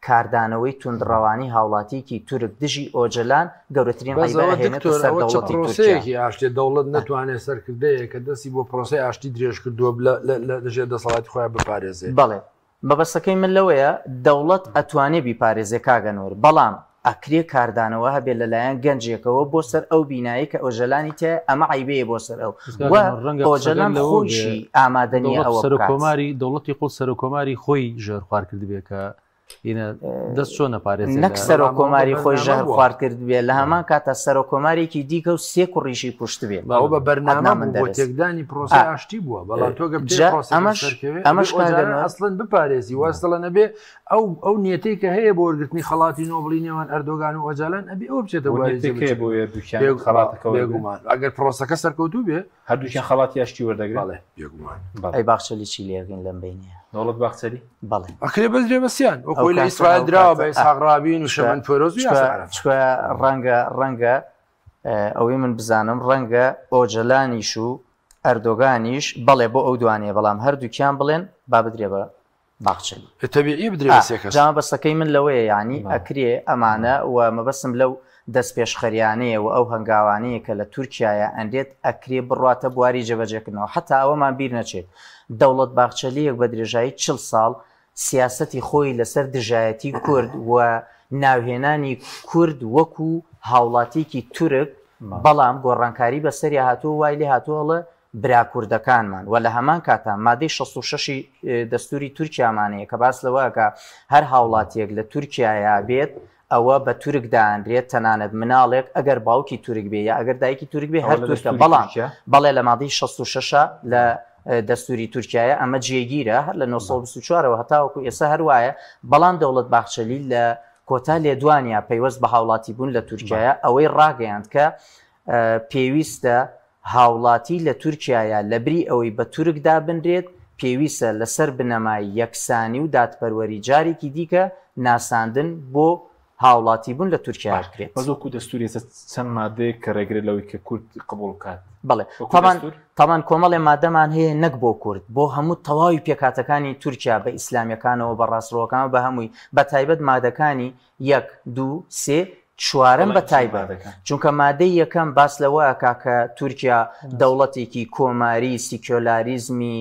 کاردانەوەی توندڕەوانی هاوڵاتیکی تورک دژی ئۆجەلان گەورەترین بەس عەیبە ئەوە ئەهێنێتە دکتۆر سەر ئەوە چ دەوڵەتی تورکیا. پرۆسەیەکی ئاشتیە دەوڵەت نەتوانێت سەرکردەیەک کە دەستی بۆ پرۆسەی ئاشتی درێژ کردووە لە ژێر دەسەڵاتی خۆیان بپارێزێ؟ بەڵێ مەبەستەکەی من لەوەیە دەوڵەت ئەتوانێ بیپارێزێ کاک ئەنوەر بەڵام ئەکرێ کاردانەوە هەبێ لەلایەن گەنجێکەوە بۆ سەر ئەو بینایەی کە ئۆجەلانی تیایە ئەمە عەیبەیە بۆ سەر ئەو بەس کاک و ئەنوەر ڕەنگە قسەکەت ئۆجەلان لەوە بێ خۆیشی ئامادە نییە دەوڵەت ئەوە بکات. سەرۆککۆماری دەوڵەتی قوڵ سەرۆککۆماری خۆی ژەهرخوار کردبێ کە ئینە دەست چۆن ئەپارێزێ نەک لە سەرۆک بەڵام ئەوە بە کۆماری خۆی بەرنامە ژەهر بووە. خوارد کردبێ لە هەمان کاتا سەرۆک کۆمارێکی دیکە و سێ کوڕیشی کوشتبێ ئەوە بە بەرنامە عەدنان بوو بۆ مندەرس تێکدانی ئا پرۆسەی ئاشتی بووە بەڵام تۆ گەر بتەوێ جا پرۆسەکە ئەمەش سەرکەوێ ئەبێ ئەمەش کاک ئۆجالان ئەنوەر ئەسڵەن بپارێزی واستەڵە نەبێ ئەو ئەو نیەتەی کە هەیە بۆ وەرگرتنی خەڵاتی نۆبڵی نێوان ئەردۆگان و ئۆجالان ئەبێ ئەوە بچێتە بۆ بواری نیەتێک هەیە بۆ جێبەجێکردن هەردووکیان بێ خەڵاتەکە وەرگرن بێگومان ئەگەر پرۆسەکە سەرکەوتوو بێ هەردووکیان خەڵاتی ئاشتی وەردەگرن؟ بەڵێ بێگومان. بەڵێ. ئەی باخچەلی چی لێ ئەکەین لەم بەینەیە؟ دەوڵەت باخچەلی؟ بەڵێ. ئەکرێ بدرێ بە سیان وەک ئەو خۆی لە کاتە ئیسرائیل ئەو دراوە بە کاتە ئا ئیسحاق ڕابین و چکە شەمەن پێرۆز و چکە یاسر عەرەفات. چکە ڕەنگە ڕەنگە ئەوەی من بزانم ڕەنگە ئۆجەلانیش و ئەردۆگانیش بەڵێ بۆ ئەو دوانەیە بەڵام هەردووکیان بڵێن با بدرێ بە باخچەلی. تەبیعیە بدرێ ئا بە سێ کەس. جا مەبەستەکەی من لەوەیە یانی بەڵێ. ئەکرێ ئەمانە و مەبەستم لەو دەستپێشخەریانەیە و ئەو هەنگاوانەیە کە لە تورکیایە ئەنرێت ئەکرێ بڕواتە بواری جێبەجێکردنەوە حەتا ئەوەمان بیر نەچێت دەوڵەت باخچەلییەک بە درێژایی 40 ساڵ سیاسەتی خۆی لەسەر دژایەتی کورد و ناوهێنانی کورد وەکو هاوڵاتیەکی تورک بەڵام گۆڕانکاری بەسەریا هاتووە وای لێ هاتووە ئەڵێ برا کوردەکانمان و لە هەمان کاتا مادەی 66 ی دەستوری تورکیامان هەیە کە باس لەوە ئەکا هەر هاوڵاتیەک لە تورکیایا بێت ئەوە بە تورک دانرێت تەنانەت مناڵێک ئەگەر باوکی تورک بێ یا ئەگەر دایکی تورک بێ ئەوە هەر لە تورکە دەستوری بەڵام تورکیا؟ بەڵێ لە مادەی 66 لە دەستوری تورکیایە ئەمە جێگیرە هەر لە 924 ەوە هەتاوەکو ئێستا هەر وایە بەڵام دەوڵەت باخچەلی لە کۆتا لێدوانیا پەیوەست بە هاوڵاتی بوون لە تورکیایە ئەوەی ڕاگەیاند کە پێویستە هاوڵاتی لە تورکیایا لەبری ئەوەی بە تورک دابنرێت، پێویسە لەسەر بنەمای یەکسانی و دادپەروەری جارێکی دیکە ناساندن بۆ هاوڵاتیبوون لە تورکیایا باش بکرێت. بەس وەکو دەستور ئێستا چەند مادەیەک کە ڕێگرە لەوەی کە کورد قبوڵ بکات؟ بەڵێ وەکو تەبعەن دەستور؟ تەبعەن کۆمەڵێ مادەمان هەیە نەک بۆ کورد بۆ هەموو تەواوی پێکهاتەکانی تورکیا بە ئیسلامیەکانەوە بە ڕاستڕۆکانەوە بە هەمووی بە تایبەت مادەکانی یەک، دوو، سێ، چوارەم بە تایبەت، چونکە مادەی یەکەم باس لەوە ئەکا کە تورکیا دەوڵەتێکی کۆماری سیکۆلاریزمی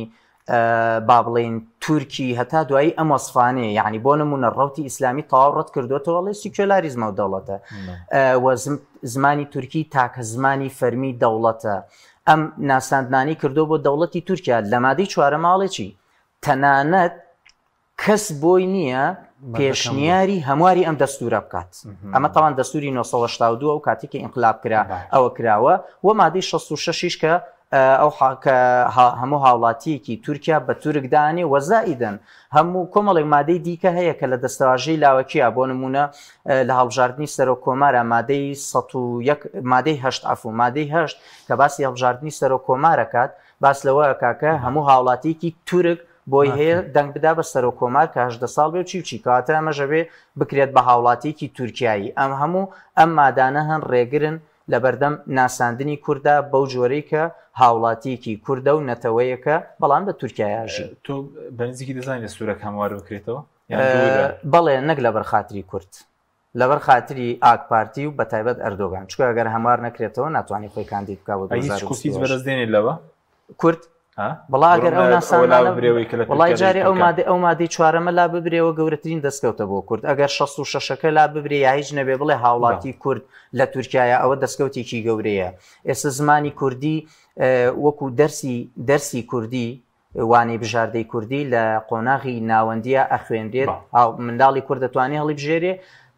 با بڵێین تورکی هەتا دوایی ئەم وەسفانەیە یعنی بۆ نمونە ڕوتی ئیسلامی تەواو ڕەت کردوێتەوە ڵێ سیکۆلاریزمە و دەوڵەتە و زمانی تورکی تاکە زمانی فەرمی دەوڵەتە ئەم ناساندنانی کردو بۆ دەوڵەتی تورکیا لە مادەی چوارەماڵێ چی تەنانەت. کەس بۆی نییە پێشنیاری هەمواری ئەم دەستورە بکات ئەمە تاوان دەستوری 1970 ئەو کاتێک کە ئینقلاب کرا ئەوە کراوە و مادەی 66 کە ئەو کە هەموو هاوڵاتیەکی تورکیا بە تورک دانێ وەزائیدەن هەموو کۆمەڵێک مادەی دیکە هەیە کە لە دەستەواژەی لاوەکیە بۆ نمونە لە هەڵبژاردننی سەرۆک کۆمارە مادەی 101 مادەی هەشت عفو مادەی هەشت کە باسی هەڵبژاردننی سەرۆک کۆمارەکات باس لەوە کاکە هەموو هاوڵاتیەکی تورک بۆی هەیە دەنگ بدا بە سەرۆک کۆمار کە 18 ساڵ بێ و چی و چی کەواتە ئەمەش ئەبێ بکرێت بە هاوڵاتیەکی تورکیایی ئەم هەموو ئەم مادانە هەن ڕێگرن لەبەردەم ناساندنی کوردا بەو جۆرەی کە هاوڵاتیەکی کوردە و نەتەوەیەکە بەڵام لە تورکیایا ژی. تۆ بە نزیکی دەزانی دەستورەکە هەموار بکرێتەوە؟ بەڵێ نەک لەبەر خاتری کورد لەبەر خاتری ئاک پارتی و بەتایبەت ئەردۆگان چونکە ئەگەر هەموار نەکرێتەوە ناتوانێت خۆی کاندید بکا بۆ هیچ کورد هیچ بەدەست دێنێت لەوە؟ کورد بەڵا ئەگەر ئەو ناسانانە وڵای جارێ ئەو مادە ئەو مادەی چوارەمە لا ببرێەوە گەورەترین دەستکەوتە بۆ کورد ئەگەر 66ەکە لا ببرێ یا هیچ نەبێ بڵێ هاوڵاتی کورد لە تورکایە ئەوە دەستکەوتێکی گەورەیە ئێستا زمانی کوردی وەکو دەرسی دەرسی کوردی وانەی بژاردەی کوردی لە قۆناغی ناوەندیە ئەخوێنرێت منداڵی کورد دەتوانێت هەڵیبژێرێ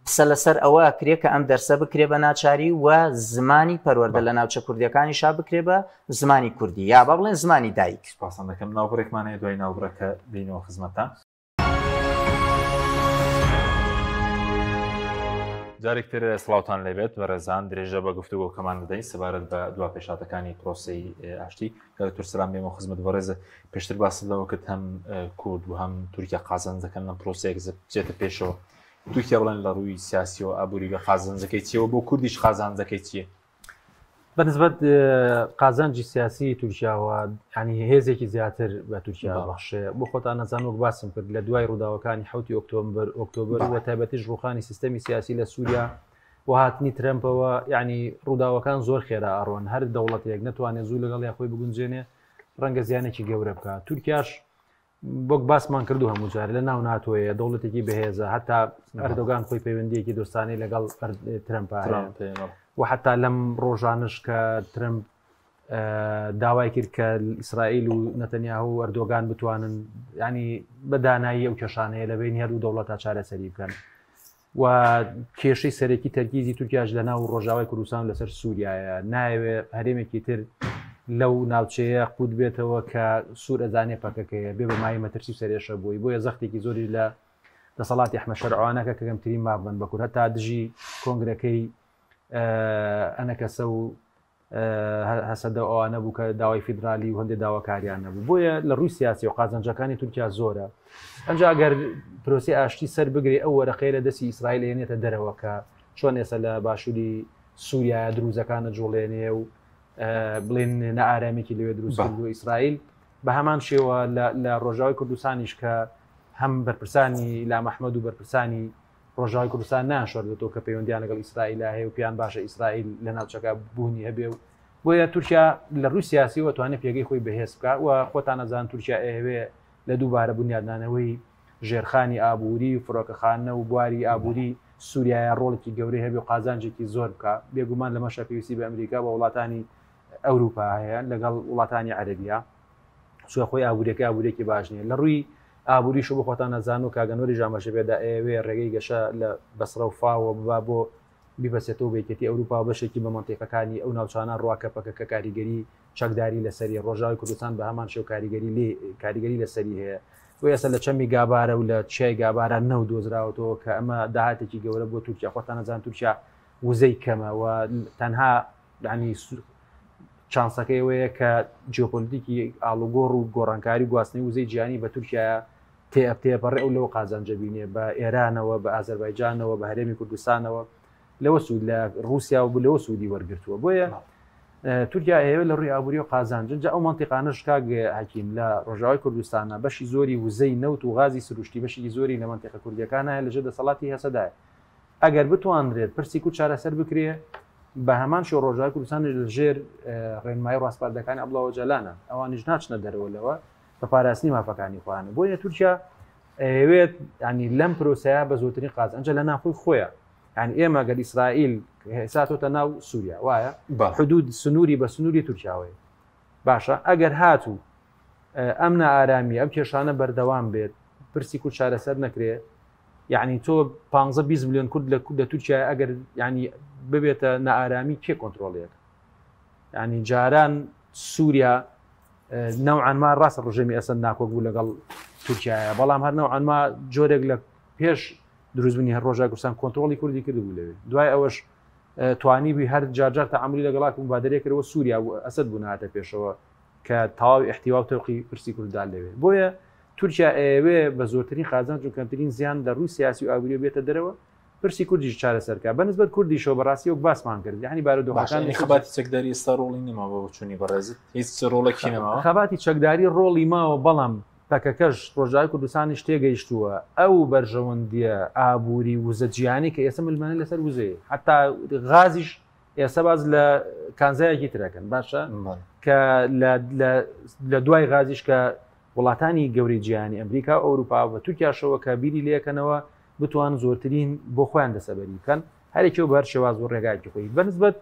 قسە لەسەر ئەوە ئەکرێ کە ئەم دەرسە بکرێ بە ناچاری و زمانی پەروەردە لە ناوچە کوردیەکانیشا بکرێ بە زمانی کوردی یا با بڵێن زمانی دایک. سوپاستان دەکەم. ناوبڕێکمان هەیە دوای ناوبڕەکە دێینەوە خزمەتتان. جارێک تر سڵاوتان لێبێت بەڕێزان درێژە بە گفتوگۆکەمان دەدەین سەبارەت بە دوا پێشهاتەکانی پرۆسەی ئاشتی کە دکتۆر سەلام بێمەوە خزمەت بەڕێزت پێشتر باست لەوە کرد هەم کورد و هەم تورکیا قازانج دەکەن لەم پرۆسەیەک بچێتە پێشەوە تورکیا بڵێن لە ڕووی سیاسیەوە ئابووری بە قازانجەکەی چیەوە بۆ کوردیش قازانجەکەی چییە؟ بەنسبەت قازانجی سیاسی تورکیاوە ینی هێزێکی زیاتر بە تورکیا بەخشێ بۆ خۆتان نەزان وەک باسم کرد لە دوای ڕووداوەکانی حوتی ئۆکتۆبەر ئۆکتۆبەر و تایبەتیش ڕوخانی سیستەمی سیاسی لە سووریا و هاتنی ترەمپەوە یعنی ڕووداوەکان زۆر خێرا ئەڕۆن هەر دەوڵەتێک نتوانێت زوو لەگەڵ یاخۆی بگونجێنێ ڕەنگە زیانێکی گەورە بکات تورکیاش وەک باسمان کردو هەموو جار لە ناو ناتۆیە دەوڵەتێکی بەهێزە هەتا ئەردۆگان خۆی پەیوەندیەکی دۆستانی لەگەڵ ترەمپ و حتا لەم ڕۆژانش کە ترەمپ داوای کرد کە ئیسرائیل و نەتەنیاهۆ و ئەردۆگان بتوانن ینی بە دانایی ئەو کێشانەیە لە بینی هەردوو دەوڵەتە چارەسەری بکەن. و کێشەی سەرەکی تەرکیزی تورکیاش لە ناو ڕۆژاوای کوردستان لەسەر سووریایە نایەوێ هەرێمێکی تر لەو ناوچەیە قوت بێتەوە کە سوور ئەزانێ پەکەکەیە بێ بە مای مەترسی و سەرێشە بووی بۆیە زەختێکی زۆری لە دەسەڵاتی ئەحمە شەرعوانەکە کە کەمترین ماف بن بە کورد هەتا دژی کۆنگرەکەی ئەنەکەسە و هەسەدە و ئەوانە بوو کە داوای فیدرالی و هەندێک داواکاریان نەبوو بۆیە لە ڕووی سیاسی و قازانجەکانی تورکیا زۆرە ئەنجا ئەگەر پرۆسی ئاشتی سەر بگرێ ئەو وەرەقەیە لە دەستی ئیسرائیل هێنێتە دەرەوە کە چۆن ئێستا لە باشووری سووریایە دروزەکانە جوڵێنێ و بڵێن نەئارامێکی لەوێ دروست کردو ئیسرائیل بە هەمان شێوە لە ڕۆژاوای کوردستانیش کە هەم بەرپرسانی لامەحمەد و بەرپرسانی ڕۆژاوای کوردستان نایانشاردێتەوە کە پەیوەندیان لەگەڵ ئیسرائیلا هەیە و پێیان باشە ئیسرائیل لە ناوچەکە بوونی هەبێ و بۆیە تورکیا لە ڕووی سیاسیەوە توانێت پێگەی خۆی بەهێز بکات و خۆتان ئەزان تورکیا ئەیەوێ لە دووبارە بونیادنانەوەی ژێرخانی ئابووری و فڕۆکەخانە و بواری ئابووری سووریایە ڕۆڵێکی گەورەی هەبێ و قازانجێکی زۆر بکا بێگومان لەمەشا پێویستی بە ئەمریکا بە وڵاتانی ئەوروپا هەیە لەگەڵ وڵاتانی عەرەبیە چوە خۆی ئابووریەکە ئابووریەکی باش نییە لە ڕووی ئابووریش بۆ خۆتان نەزان و کاگەنۆری ژامەشە پێدا ئەیەوێ ڕێگەی گەشە لە بەسرە و فاوە ببا بۆ بیبەسێتەوە بە یەکێتی ئەوروپا و بەشێکی بە مەنتیقەکانی ئەو ناوچانە ڕوا کە پەکەکە کاریگەری چەکداری لەسەری ڕۆژاوی کوردستان بە هەمان شێو کاریگەری لێ کاریگەری لەسەری هەیە بۆ ئێستا لە چەمی گابارە و لە چیای گابارە نەو دۆزراوەتەوە کە ئەمە داهاتێکی گەورە بۆ تورکیا خۆتان نەزان تورکیا وزەی کەمە و تەنها یعنی چانسەکەی ئەوەیە کە جیۆپۆلیتیکی ئاڵوگۆڕ و گۆڕانکاری گواستنەوەی وزەی جیهانی بە تورکیا تێپەڕێ ئەو لەوە قازانجە بینێ بە ئێرانەوە بە ئازەربایجانەوە بە هەرێمی کوردستانەوە لەوە سوود لە رووسیا و لەوە سوودی وەرگتووە بۆیە تورکیا ئەیەوێت لە ڕووی ئابووری و قازانج جا ئەو منتیقانەش کاک حەکیم لە ڕۆژاوای کوردستانە بەشی زۆری وزەی نەوت و غازی سروشتی بەشێکی زۆری لە منتیقە کوردیەکانە لەژێر دەسەڵاتی هەسەدایە ئەگەر بتوانرێت پرسی کورد چارەسەر بکرێ بە هەمان شێوە ڕۆژاوای کوردستانیش لە ژێر ڕێنمایی ڕاسپاردەکانی عەبدوڵا ئۆجالانە ئەوانیش ناچنە دەرەوە لەوە بە پاراستنی مافەکانی خۆیان بۆیە تورکیا ئەیەوێت ینی لەم پرۆسەیە بە زۆرترین قاز ئەنجا لە ناخۆی خۆیە یعنی ئێمە گەر ئیسرائیل هێساتۆتە ناو سووریا وایە حدود سنووری بە سنووری تورکیاوەیە باشە ئەگەر هاتوو ئەم نائارامی ئەم کێشانە بەردەوام بێت پرسی کورد چارەسەر نەکرێ یعنی تۆ 15 20 میلیۆن کورد لە لە تورکیا ئەگەر ینی ببێتە نائارامی کێ کۆنتترۆڵێک ینی جاران سووریا نەوعان ما ڕاستە ڕژێمی ئەسەد ناکۆک بوو لەگەڵ تورکایە بەڵام هەر نەوعان ما جۆرێک لە پێش دروستبوونی هەر ڕۆژای کوردستان کۆنتترۆڵی کوردی کردبوو لەوێ دوای ئەوەش توانی بووی هەر جارجار تەعاملی لەگەڵا مبادرەیە کردەوە سووریا و ئەسەد بوو نهاتە پێشەوە کە تەواوی احتیوا و تەوقی پرسی کورددا لەوێ بۆیە تورکیا ئەیەوێ بە زۆرترین قازانج و کەمترین زیان لە ڕووی سیاسی و ئابووری بێتە دەرەوە پرسی کوردیش چارەسەرکە بە نسبەت کوردیشەوە بەڕاستی وەک باسمان کرد یعنی بارودۆخەکانی خەباتی چەکداری ئێستا ڕۆڵی نەماوە بە بۆچوونی بەڕێزت هیچ ڕۆڵێکی نەماوە خەباتی چەکداری ڕۆڵی ماوە بەڵام پەکەکەش ڕۆژاوای کوردستانیش تێگەیشتووە ئەو بەرژەوەندیە ئابووری وزە جیانی کە ئێستا ململانێ لەسەر وزەیە حتا غازیش ئێستا باز لە کانزایەکی ترەکەن باشە کە لە دوای غازیش کە وڵاتانی گەورەی جیهانی ئەمریکا و ئەوروپا و تورکیاشەوە کە بیری لەکەنەوە بتوان زۆرترین بۆ خۆیان دەسەبەری بکەن هەرێکی و بەر شێواز و ڕێگایکی خۆی بەنسبەت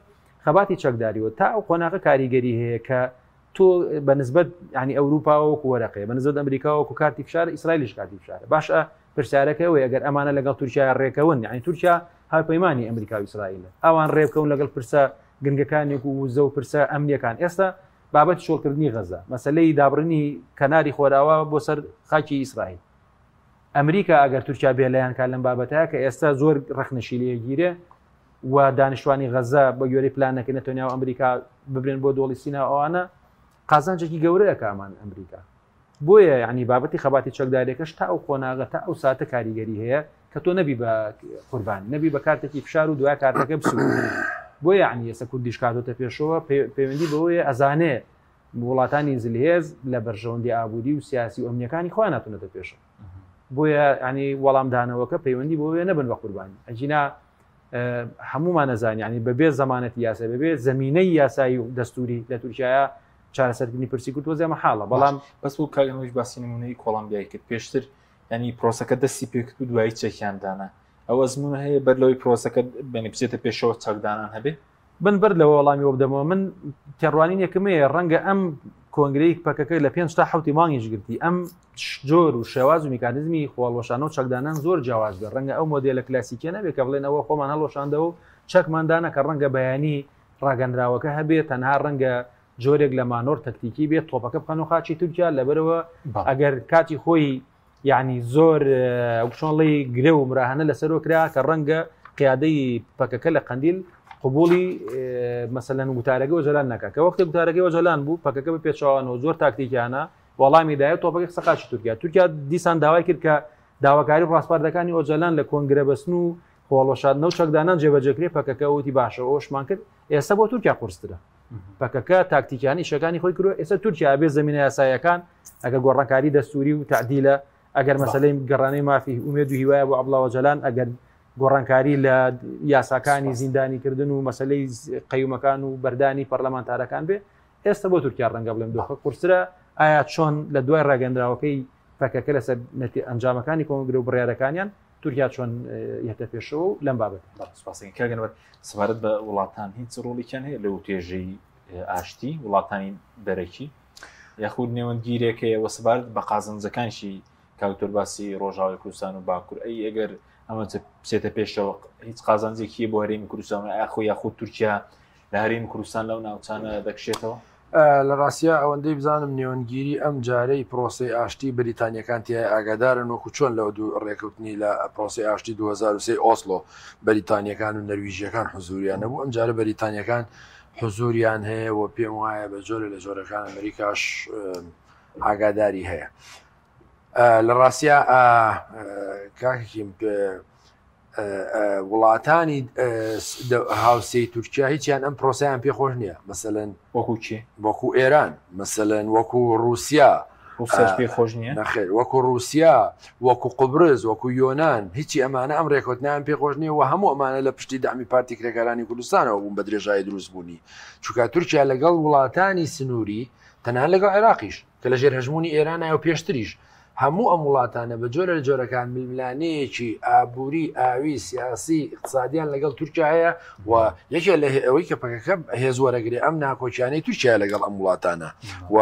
خەباتی چەکداریەوە تا ئەو قۆناغە کاریگەری هەیە کە تۆ بە نسبەت ینی ئەوروپا وەکو وەرەقەیە بە نسبەت ئەمریکا وەکو کارتی فشار ئیسرائیلیش کارتی فشارە باشە پرسیارەکە ئەوەیە ئەگەر ئەمانە لەگەڵ تورکیا ڕێکەون یعنی تورکیا هاوپەیمانی ئەمریکا و ئیسرائیل ئەوان ڕێبکەون لەگەڵ پرسە گرنگەکانی و وزە و پرسە ئەمنیەکان ئێستا بابەتی چۆڵکردنی غەزە مەسلەی دابڕینی کەناری خۆراوا بۆ سەر خاکی ئیسرائیل ئەمریکا ئەگەر تورکیا بێلایەن کا لەم بابەتە کە ئێستا زۆر ڕەخنەشی لێگیرێ و دانیشتوانی غەزە بە گوێرەی پلانەکەی نەتەنیاهۆ ئەمریکا ببرێن بۆ دۆڵی سینا و ئەوانە قازانجێکی گەورە ئەکا ئەمان ئەمریکا بۆیە یعنی بابەتی خەباتی چەکدارەکەش تا ئەو قۆناغە تا ئەو ساتە کاریگەری هەیە کە تۆ نەبی بە قوربانی نەبی بە کارتێکی فشار و دوای کارتەکە بسووتێنی بۆیە یعنی ئێستا کوردیش کاتۆتە پێشەوە پەیوەندی بەوەیە ئەزانێ وڵاتانی زلهێز لە بەرژەوەندی ئابووری و سیاسی و ئەمنیەکانی خۆیان هاتوونەتە پێشەوە بۆیە ینی وەڵامدانەوەکە پەیوەندی بۆ نەبن بە قوربانی ئەجینا هەمومان نەزانانی ینی بەبێ زەمانەتی یاسای بەبێ زمینەی یاسایی و دەستوری لە تورکیا چارەسەرکردنی پرسی کورد تۆزێ مەحاڵە بەڵام بەس بۆ کاگەنەوەش باسی نمونەی کۆڵمبیای کرد پێشتر ینی پرۆسەکە دەستی پێکرد و دوایی چەکیان دانا ئەو ئەزمونە هەیە بەر لەوەی پرۆسەکە بەنی بچێتە پێشەوە چەکدانان هەبێ من بەر لەوە وەڵامی ئەوە بدەمەوە من تێڕوانینێکم هەیە ڕەنگە ئەم کۆنگرەی پەکەکە لە پێنج تا حوتی مانگیش گرتی ئەم جۆر و شێواز و میکانیزمی خۆڵوەشانە و چەکدانان زۆر جیاواز بێ ڕەنگە ئەو مۆدێلە کلاسیکیە نەبێت کە بڵێن ئەوە خۆمان هەڵوەشاندەوە و چەکماندانە کە ڕەنگە بەیانی ڕاگەنراوەکە هەبێت تەنها ڕەنگە جۆرێک لە مانۆر تەکتیکی بێت تۆپەکە بخەنەوە خاچی تورکیا لەبەرەوە ئەگەر کاتی خۆی یعنی زۆر چۆنڵی گرێ و مراهنە لەسەرۆ کرا کە ڕەنگە قیادەی پەکەکە لە قەندیل قوبولی مەسەلەن وتارەکە ئۆجالان نەکە کە وەختێک وتارەکەی ئۆجالان بوو پەکەکە بە پێچەوانەوە زۆر تاکتیکیانە وەڵامی دایە تۆپەکە خستە قاچی تورکیا تورکیا دیسان داوای کرد کە داواکاری و ڕاسپاردەکانی ئۆجالان لە کۆنگرە بەستن و خۆڵۆشاندنە و چەکدانان جێبەجێکرێ پەکەکە وتی باشە ئەوشمان کرد ئێستا بۆ تورکیا قورسترە پەکەکە تاکتیکیانی ئیشەکانی خۆی کردوە ئێستا تورکیا بێ زمینە یاسایەکان ئەگەر گۆڕانکاری دەستوری و تعدیلە ئەگەر مەسلەی گەڕانەی مافی ئومێد و هیوایە بۆ عەبدوڵا ئۆجالان ئەگەر گۆڕانکاری لە یاساکانی زیندانیکردن و مەسلەی قەیومەکان و بەردانی پەرلەمانتارەکان بێ ئێستا بۆ تورکیا ڕەنگە بڵێم دۆخە قورسرە ئایا چۆن لە دوای ڕاگەندراوەکەی پەکەکە لەسەر ئەنجامەکانی کۆنگرە و بڕیارەکانیان تورکیا چۆن یەتە پێشەوە و لەم بابەتە. سپاسەکەی کاک ئەنوەر سەبارەت بە وڵاتان هیچ ڕۆڵێکیان هەیە لە وتێژەی ئاشتی وڵاتانی دەرەکی یاخود نێوەندگیرێک هەیە وە سەبارەت بە قازانجەکانشی کاکتۆر باسی ڕۆژاوای کوردستان و باکوور ئەی ئەگەر ئەمە بچێتە پێشەوە هیچ قازانجێکی بۆ هەرێمی کوردستان و ئاخۆ یاخود تورکیا لە هەرێمی کوردستان لەو ناوچانە دەکشێتەوە؟ لە ڕاستیا ئەوەندەی بزانم نێوەندگیری ئەم جارەی پرۆسەی ئاشتی بەریتانیەکان تیای ئاگادارن وەکو چۆن لە دوو ڕێکەوتنی لە پرۆسەی ئاشتی 2003 ئۆسلۆ بەریتانیەکان و نەرویژیەکان حزوریان نەبوو ئەم جارە بەریتانیەکان حزوریان هەیە و پێم وایە بە جۆرە لە جۆرەکان ئەمریکاش ئاگاداری هەیە لە ڕاستیا کاکیم وڵاتانی هاوسێی تورکیا هیچیان ئەم پرۆسیان پێ خۆش نییە مەسەن وەکو چی وەکو ئێران مەسەن وەکو رووسیا رووسیاش پێ خۆش نییە نەخێر وەکو رووسیا وەکو قوبرز وەکو یۆناان هیچی ئەمانە ئەم ڕێکوتنیان پێ خۆش نییە و هەموو ئەمانە لە پشتی دامی پارتی کرێکارانی کوردستانەوە بوون بە درێژایی دروست بوونی چونکە تورکیا لەگەڵ وڵاتانی سنووری تەنها لەگەڵ عێراقیش کە لە ژێر هەژموونی ئێرانایە و پێشتریش هەموو ئەم وڵاتانە بە جۆرە لە جۆرەکان ململانێیەکی ئابووری، ئاوی، سیاسی، ئیقتسادیان لەگەڵ تورکیا هەیە و یەکێ لە ئەوەی کە پەکەکە هێز وەرەگرێ ئەم ناکۆکیانەی تورکیا لەگەڵ ئەم وڵاتانە و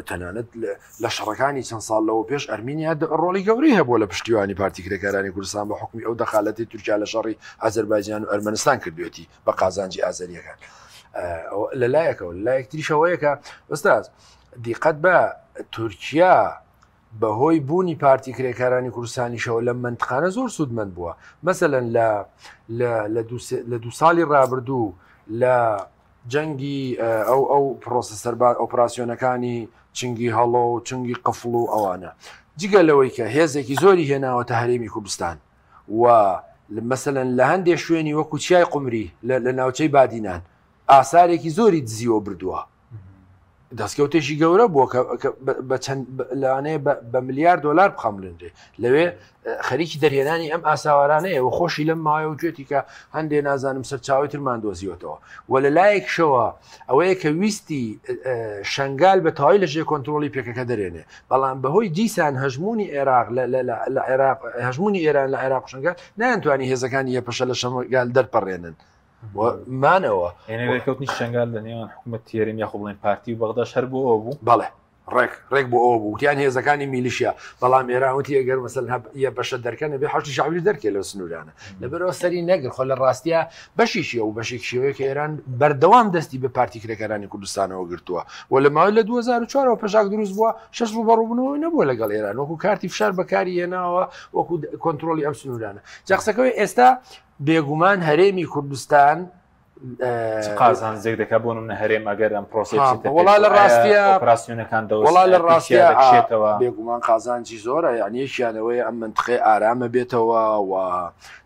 تەنانەت لە شەڕەکانی چەند ساڵ لەوە پێش ئەرمینیا ڕۆڵی گەورەی هەبووە لە پشتیوانی پارتی کرێکارانی کوردستان بە حکومی ئەو دەخالەتی تورکیا لە شەڕی ئازەربایجان و ئەرمەنستان کردوێتی بە قازانجی ئازەریەکان لە لایەکەوە لایەک تریشەوەیەکە ئوستاز دیقەت بە تورکیا بەهۆی بوونی پارتی کرێکارانی کوردستانیشەوە لەم منتقانە زۆر سوودمەند بووە مەسەەن لە لە دو ساڵی ڕابردوو لە جەنگی ئەو ئەو پرۆسە سەرباز ئۆپراسیۆنەکانی چنگی هەڵۆ و چنگی قفڵ و ئەوانە جگە لەوەی کە هێزێکی زۆری هێناوەتە هەرێمی کوردستان و مەسەلەن لە هەندێک شوێنی وەکو چیای قمری لە ناوچەی بادینان ئاسارێکی زۆری دزیوە بردووە دەستکەوتێکی گەورە بووە کە بە چەند لەوانەیە بە ملیار دۆلار بخەملێنرێ لەوێ خەریکی دەرهێنانی ئەم ئاساوارانەیە و خۆشی لەم ماوەیە و گوێتی کە هەندێ نازانم سەرچاوی ترمان دۆزیوەتەوە و لە لایەکشەوە ئەوەیە کە ویستی شنگال بە تەواوی لە ژێر کۆنتترۆلی پێکەکە دەرێنێ بەڵام بەهۆی دیسان هەژمونی عێراق لە عێراق هەژمونی ئێران لە عێراق شنگال نایانتوانی هێزەکانی یەپەشە لە شەمگال دەرپەڕێنن مانەوە. یعنی رێککەوتنی شەنگال لە نێوان حکوومەتی هەرێم یاخۆ بڵێن پارتی و بەغداش هەر بۆ ئەوە بوو؟ بەڵێ ڕێک ڕێک بۆ ئەوە بوو وتیان هێزەکانی میلیشیا بەڵام ئێران وتی ئەگەر مەسەلەن هەب یە بەشە دەرکەن ئەبێ حەشدی شەعبیش دەرکێ لەو سنوورانە لەبەرئەوە سەری نەگر خۆ لە ڕاستیا بەشێکی ئەو بەشێکی شێوەیە کە ئێران بەردەوام دەستی بە پارتی کرێکارانی کوردستانەوە گرتووە و لە ماوەی لە 2004ەوە پەژاک دروست بووە شەش ڕووبەڕووبوونەوەی نەبووە لەگەڵ ئێران وەکو کارتی فشار بەکاری هێناوە وەکو کۆنترۆڵی ئەم سنوورانە جا قسەکەوەی ئێستا بێگومان هەرێمی کوردستان قازانجێک دەکات بۆ نمونە هەرێم ئەگەر ئەم پرۆسەی بچێتە وەڵا لە ڕاستیە ئۆپراسیۆنەکان دەوەستن وەڵا لە ڕاستیە دەکشێتەوە بێگومان قازانجی زۆرە یعنی یەکیانەوەی ئەم منتقەی ئارامە بێتەوە و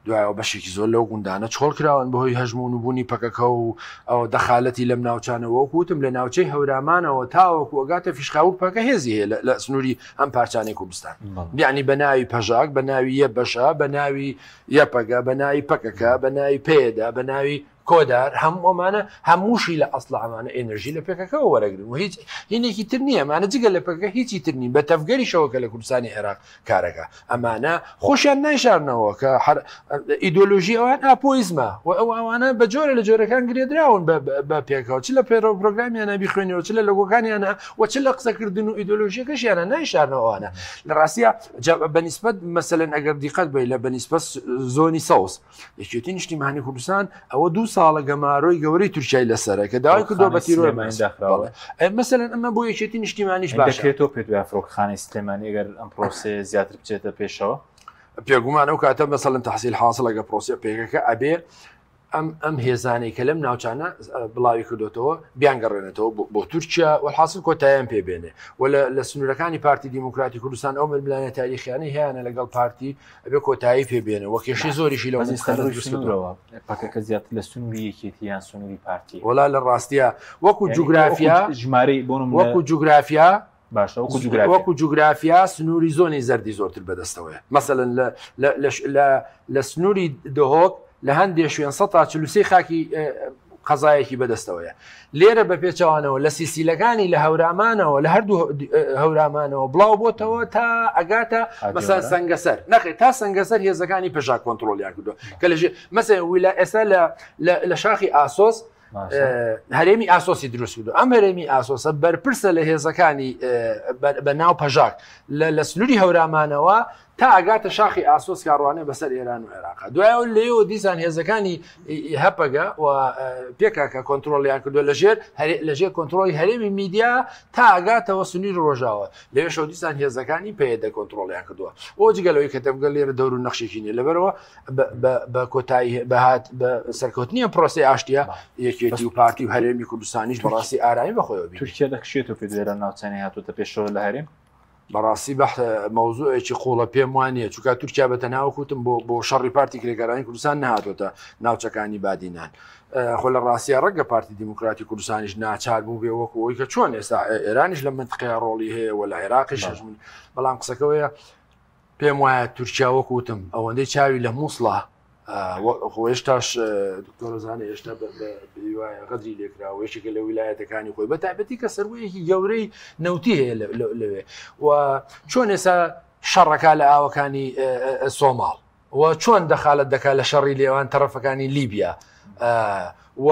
دوایەوە بەشێکی زۆر لەو گوندانە چۆڵ کراون بەهۆی هەژمون و بوونی پەکەکە و ئەو دەخالەتی لەم ناوچانەوە وەکو وتم لە ناوچەی هەورامانەوە تاوەکو ئەگاتە فیشخاوک پەکە هێزی هەیە لە سنووری ئەم پارچانەی کوردستان یعنی بە ناوی پەژاک بە ناوی یەبەشە بە ناوی یەپەگە، بە ناوی پەکەکە، بە ناوی پەیەدە، بە ناوی کۆدار، هەموو ئەمانە هەمووشی لە ئەسڵا ئەمانە ئێنرژی لە پەکەکەوە وەرەگرن و هیچ هینێکی تر نییە ئەمانە جگە لە پەکەکە هیچی تر نین بە تەڤگەریشەوە کە لە کوردستانی عێراق کارەکە ئەمانە خۆشیان نایشارنەوە کە هەر ئیدۆلۆژی ئەوان ئاپۆیزمە و ئەو ئەوانە بە جۆرە لە جۆرەکان گرێدراون بە پێکەوە چ لە پەیڕەو پرۆگرامیانە بیخوێنەوە چ لە لۆگۆکانیانە و چ لە قسەکردن و ئیدۆلۆژیەکەشیانە نایشارنەوە ئەوانە لە ڕاستیا جا بەنیسبەت مەسەلەن ئەگەر دیقەت بی لە بەنیسبەت زۆنی سەوز یەکێتی نیشتیمانی کوردستان ئەوە دوو ساڵە گەمارۆی گەورەی تورکیای لەسەرە کە داوای کردووە بە تیرۆر داخراوە مەسەلەن ئەمە بۆ یەکێتی نیشتیمانیش باشە دەکرێتەوە پێت وایە فڕۆکەخانەی سلێمانی ئەگەر ئەم پرۆسەیە زیاتر بچێتە پێشەوە پێگومان ئەو کاتە مەسەلەن تەحسیل حاصل ئەگە پرۆسە پێکەکە ئەبێ ئەم ئەم هێزانەی کە لەم ناوچانە بڵاوی کردوێتەوە بیانگەڕێنێتەوە بۆ تورکیا وەحاصل کۆتایان پێ بێنێ و لە سنوورەکانی پارتی دیموکراتی کوردستان ئەو ململانێ تاریخیانەی هەیەە لەگەڵ پارتی ئەبێ کۆتایی پێ بێنێ وە کێشەی زۆریشی لە سنوورەوە پەکەکە زیاتر لە سنووری یەکێتی یان سنووری پارتی وەڵا لە ڕاستیە وەکو جوگرافیا ژمارەی بۆ وەکو جوگرافیا باشە وەکو جوگرافیا وەکو جوگرافیا سنووری زۆنی زەردی زۆرتر بەدەستەوەیە مەسەلەن لە لە لە لە لە سنووری دهۆک لە هەندێ شوێن 143 خاکی قەزایەکی بەدەستەوەیە لێرە بە پێچەوانەوە لە سیسیلەکانی لە هەورامانەوە لە هەردوو هەورامانەوە بڵاو بۆتەوە تا ئەگاتە مەسەن سەنگەسەر نەخێ تا سەنگەسەر هێزەکانی پەژاک کۆنتترۆلیان کردو کە لە مەسەن ویلا ئێستا لە لە شاخی ئاسۆس هەرێمی ئاسۆسی دروست کردو ئەم هەرێمی ئاسۆسە بەرپرسە لە هێزەکانی بە ناو پەژاک لە سنووری هەورامانەوە تا ئەگاتە شاخی ئاسۆس کاڕوانێ بەسەر ئێران و عێراق دوایەوە لێەوە دیسان هێزەکانی هەپەگە و پێکاکە کۆنتترۆلیان کردو لەژێر لەژێر کۆنتترۆلی هەرێمی میدیا تا ئەگاتەوە سنووری ڕۆژاوە لەوێشەوە دیسان هێزەکانی پێدە کۆنتترۆلیان کردووە بۆ جگەلەوەی کە تەڤگەر لێرە دەور و نەخشێکی نیە لەبەرەوە بە کۆتایی بەهات بە سەرکەوتنی ئەم پرۆسەی ئاشتیە یەکێتی و پارتی و هەرێمی کوردستانیش بەڕاستی ئارامی بەخۆیەوە بینی. تورکیا دەکشێتەوە پێ لێرە ناوچانەی هاتووەتە پێشەوە لە هەرێم؟ بەڕاستی بەح مەوزوعێکی قوڵە پێم وانە چونکە تورکیا بە تەنها وەکوتم بۆ بۆ شەڕی پارتی کرێکارانی کوردستان نهاتۆتە ناوچەکانی بادینان خۆ لە ڕاستیا ڕەنگە پارتی دیموکراتی کوردستانیش ناچار بوو بێ وەکو ئەوی کە چۆن ئێستا ئێرانیش لە منتقەیە ڕۆڵی هەیە و لە عێراقیش هەژمون بەڵام قسەکەوەیە پێم وایە تورکیا وەک وتم ئەوەندەی چاوی لە مووسڵە خۆ هێشتاش دکتۆرەزانە هێشتا وایە غەدری لێکراوە یەکێکە لە ویلایەتەکانی خۆی بە تایبەتی کە سەروەیەکی گەورەی نەوتی هەیە لەوێ و چۆن ئێستا شەڕەکە لە ئاوەکانی سۆماڵ و چۆن دەخالەت دەکات لە شەڕی لێوان تەرەفەکانی لیبیا و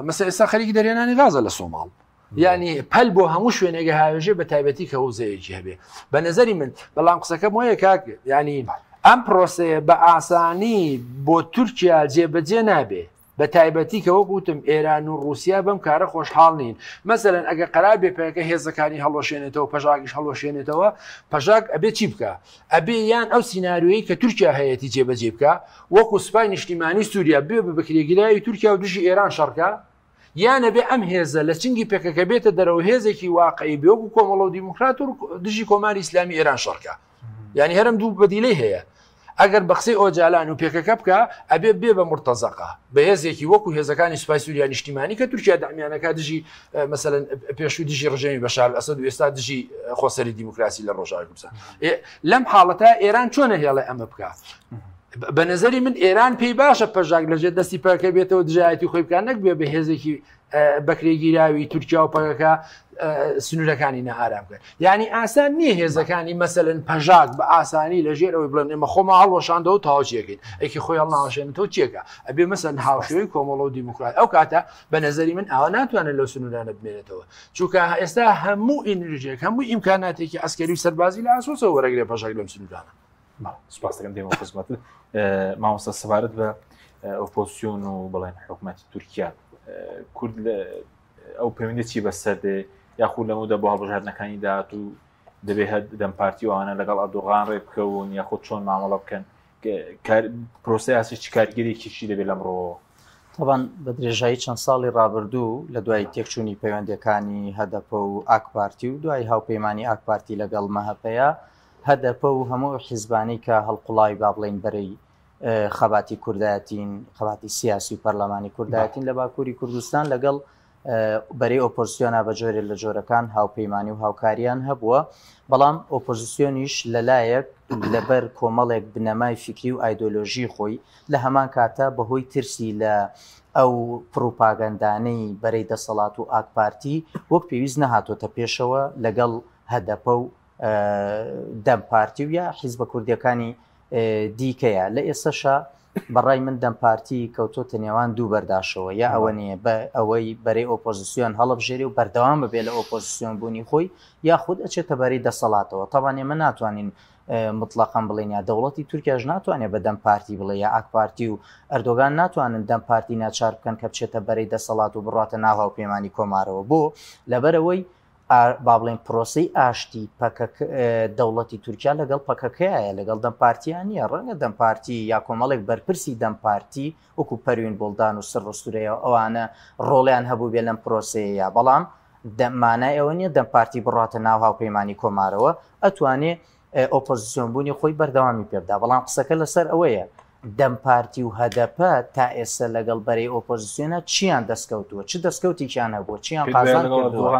مەسە ئێستا خەریکی دەرێنانی غازە لە سۆماڵ. یعنی پەل بۆ هەموو شوێنێکە هاوێژێ بە تایبەتی کە وزەیەکی هەبێ بە نظری من بەڵام قسەکەم وایە کاک ینی ئەم پرۆسەیە بە ئاسانی بۆ تورکیا جێبەجێ نابێ بە تایبەتی کە وەک وتم ئێران و ڕووسیا بەم کارە خۆشحاڵ نین مەسەلەن ئەگەر قەرار بێ پەکەکە هێزەکانی هەڵوەشێنێتەوە پەژاکیش هەڵوەشێنێتەوە پەژاک ئەبێ چی بکە ئەبێ یان ئەو سیناریۆیی کە تورکیا هەیەتی جێبەجێ بکە وەکو سوپای نیشتیمانی سووریا بێ بە بکرێگیراوی تورکیا و دژی ئێران شەڕکە یان ئەبێ ئەم هێزە لە چنگی پەکەکە بێتە دەرەوە هێزێکی واقعی بێ وەکو کۆمەڵە و دیموکرات و دژی کۆماری ئیسلامی ئێران شەڕکە یعنی هەرم دوو بەدیلەی هەیە ئەگەر بە قسەی ئۆجالان و پێکەکە بکە ئەبێ بێ بە مرتەزەقە بە هێزێکی وەکو هێزەکانی سوپای سووریا نیشتیمانی کە تورکیا دامیانەکە دژی مەسەلەن پێشوو دژی ڕژێمی بەشار ئەسەد و ئێستا دژی خۆسەری دیموکراسی لە ڕۆژاوای کوردستان لەم حاڵەتە ئێران چۆنە هێڵێ ئەمە بکە بە نظری من ئێران پێی باشە پەژاک لەژێر دەستی پەکە بێتەوە دژایەتی خۆی بکات نەک بێ بە هێزێکی بەکرێگیراوی تورکیا و پەکەکە سنوورەکانی نائارام بکەن یعنی ئاسان نییە هێزەکانی مەسەلەن پەژاک بە ئاسانی لەژێر ئەوەی بڵێن ئێمە خۆمان هەڵوەشاندەوە تەواو چیەکەین ئەکی خۆی هەڵناوەشێنێتەوە چیەکە ئەبێ مەسەن هاوشێوەی کۆمەڵە و دیموکرات ئەو کاتە بە نظری من ئاوا ناتوانێت لەو سنوورانە بمێنێتەوە چونکە ئێستا هەموو ئینرژێک هەموو ئیمکاناتێکی عسکەری و سەربازی لە ئاسۆسەوە وەرەگرێ پەژاک لەم سنوورانە. سپاس دەکەم دێمە خزمەتت مامۆستا سەبارەت بە ئۆپۆزیسیۆن و بڵێن حکوومەتی تورکیا کورد ئەو پەیوەندی چی بەسەر دێ یاخود لەمەودا بۆ هەڵبژاردنەکانی داهات و دەبێ هەر دەم پارتی ئەوانە لەگەڵ ئەردۆغان ڕێ بکەون یاخود چۆن مامەڵە بکەن پرۆسەی ئاسی چ کارگەرێکیشی دەبێت لەمڕۆوە؟ تەبان بە درێژایی چەند ساڵی ڕابردوو لە دوای تێکچوونی پەیوەندەکانی هەدەپە و ئاکپارتی و دوای هاوپەیمانی ئاکپارتی لەگەڵ مەهەپەیە هەدەپە و هەموو ئەو حیزبانەی کە هەڵقوڵاوی با بڵێین بەرەی خەباتی کوردایەتین، خەباتی سیاسی و پەرلەمانی کوردایەتین لە باکووری کوردستان لەگەڵ بەرەی ئۆپۆزسیۆنا بە جۆرێ لە جۆرەکان هاوپەیمانی و هاوکاریان هەبووە، بەڵام ئۆپۆزسیۆنیش لەلایەک لەبەر کۆمەڵێک بنەمای فیکری و ئایدۆلۆژی خۆی لە هەمان کاتە بەهۆی ترسی لە ئەو پڕوپاگەندانەی بەرەی دەسەڵات و ئاکپارتی وەک پێویست نەهاتۆتە پێشەوە لەگەڵ هەدەپە و دەم پارتی و یا حیزبە کوردیەکانی دیکەیە لە ئێستەشا بەڕای من دەم پارتی کەوتۆتە نێوان دوو بەرداشەوە یا ئەوە نییە بە ئەوەی بەرەی ئۆپۆزیسیۆن هەڵبژێری و بەردەوام ببێ لە ئۆپۆزیسیۆن بوونی خۆی یاخود ئەچێتە بەری دەسەڵاتەوە تەبان ئێمە ناتوانین مطلقا بڵێن یا دەوڵەتی تورکیاش ناتوانێت بە دەم پارتی بڵێ یا ئاک پارتی و ئەردۆگان ناتوانن دەم پارتی ناچار بکەن کە بچێتە بەرەی دەسەڵات و بڕاتە ناو هاوپەیمانی کۆمارەوە بۆ لەبەرەوەی با بڵێین پرۆسەی ئاشتی پەکەکە دەوڵەتی تورکیا لەگەڵ پەکەکەیە لەگەڵ دەم پارتیان نییە ڕەنگە دەم پارتی یا کۆمەڵێک بەرپرسی دەم پارتی وەکو پەروین بوڵدان و سڕ سورەیە ئەوانە ڕۆڵیان هەبوو بێ لەم پرۆسەیە بەڵام مانای ئەوە نییە دەم پارتی بڕاتە ناو هاوپەیمانی کۆمارەوە ئەتوانێ ئۆپۆزیسیۆن بوونی خۆی بەردەوامی پێ بدا، بەڵام قسەکە لەسەر ئەوەیە دەم پارتی و هەدەپە تا ئێستا لەگەڵ بەرەی ئۆپۆزیسیۆنە چیان دەستکەوتووە، چ دەستکەوتێکیان هەبووە، چیان قازانج کردووە؟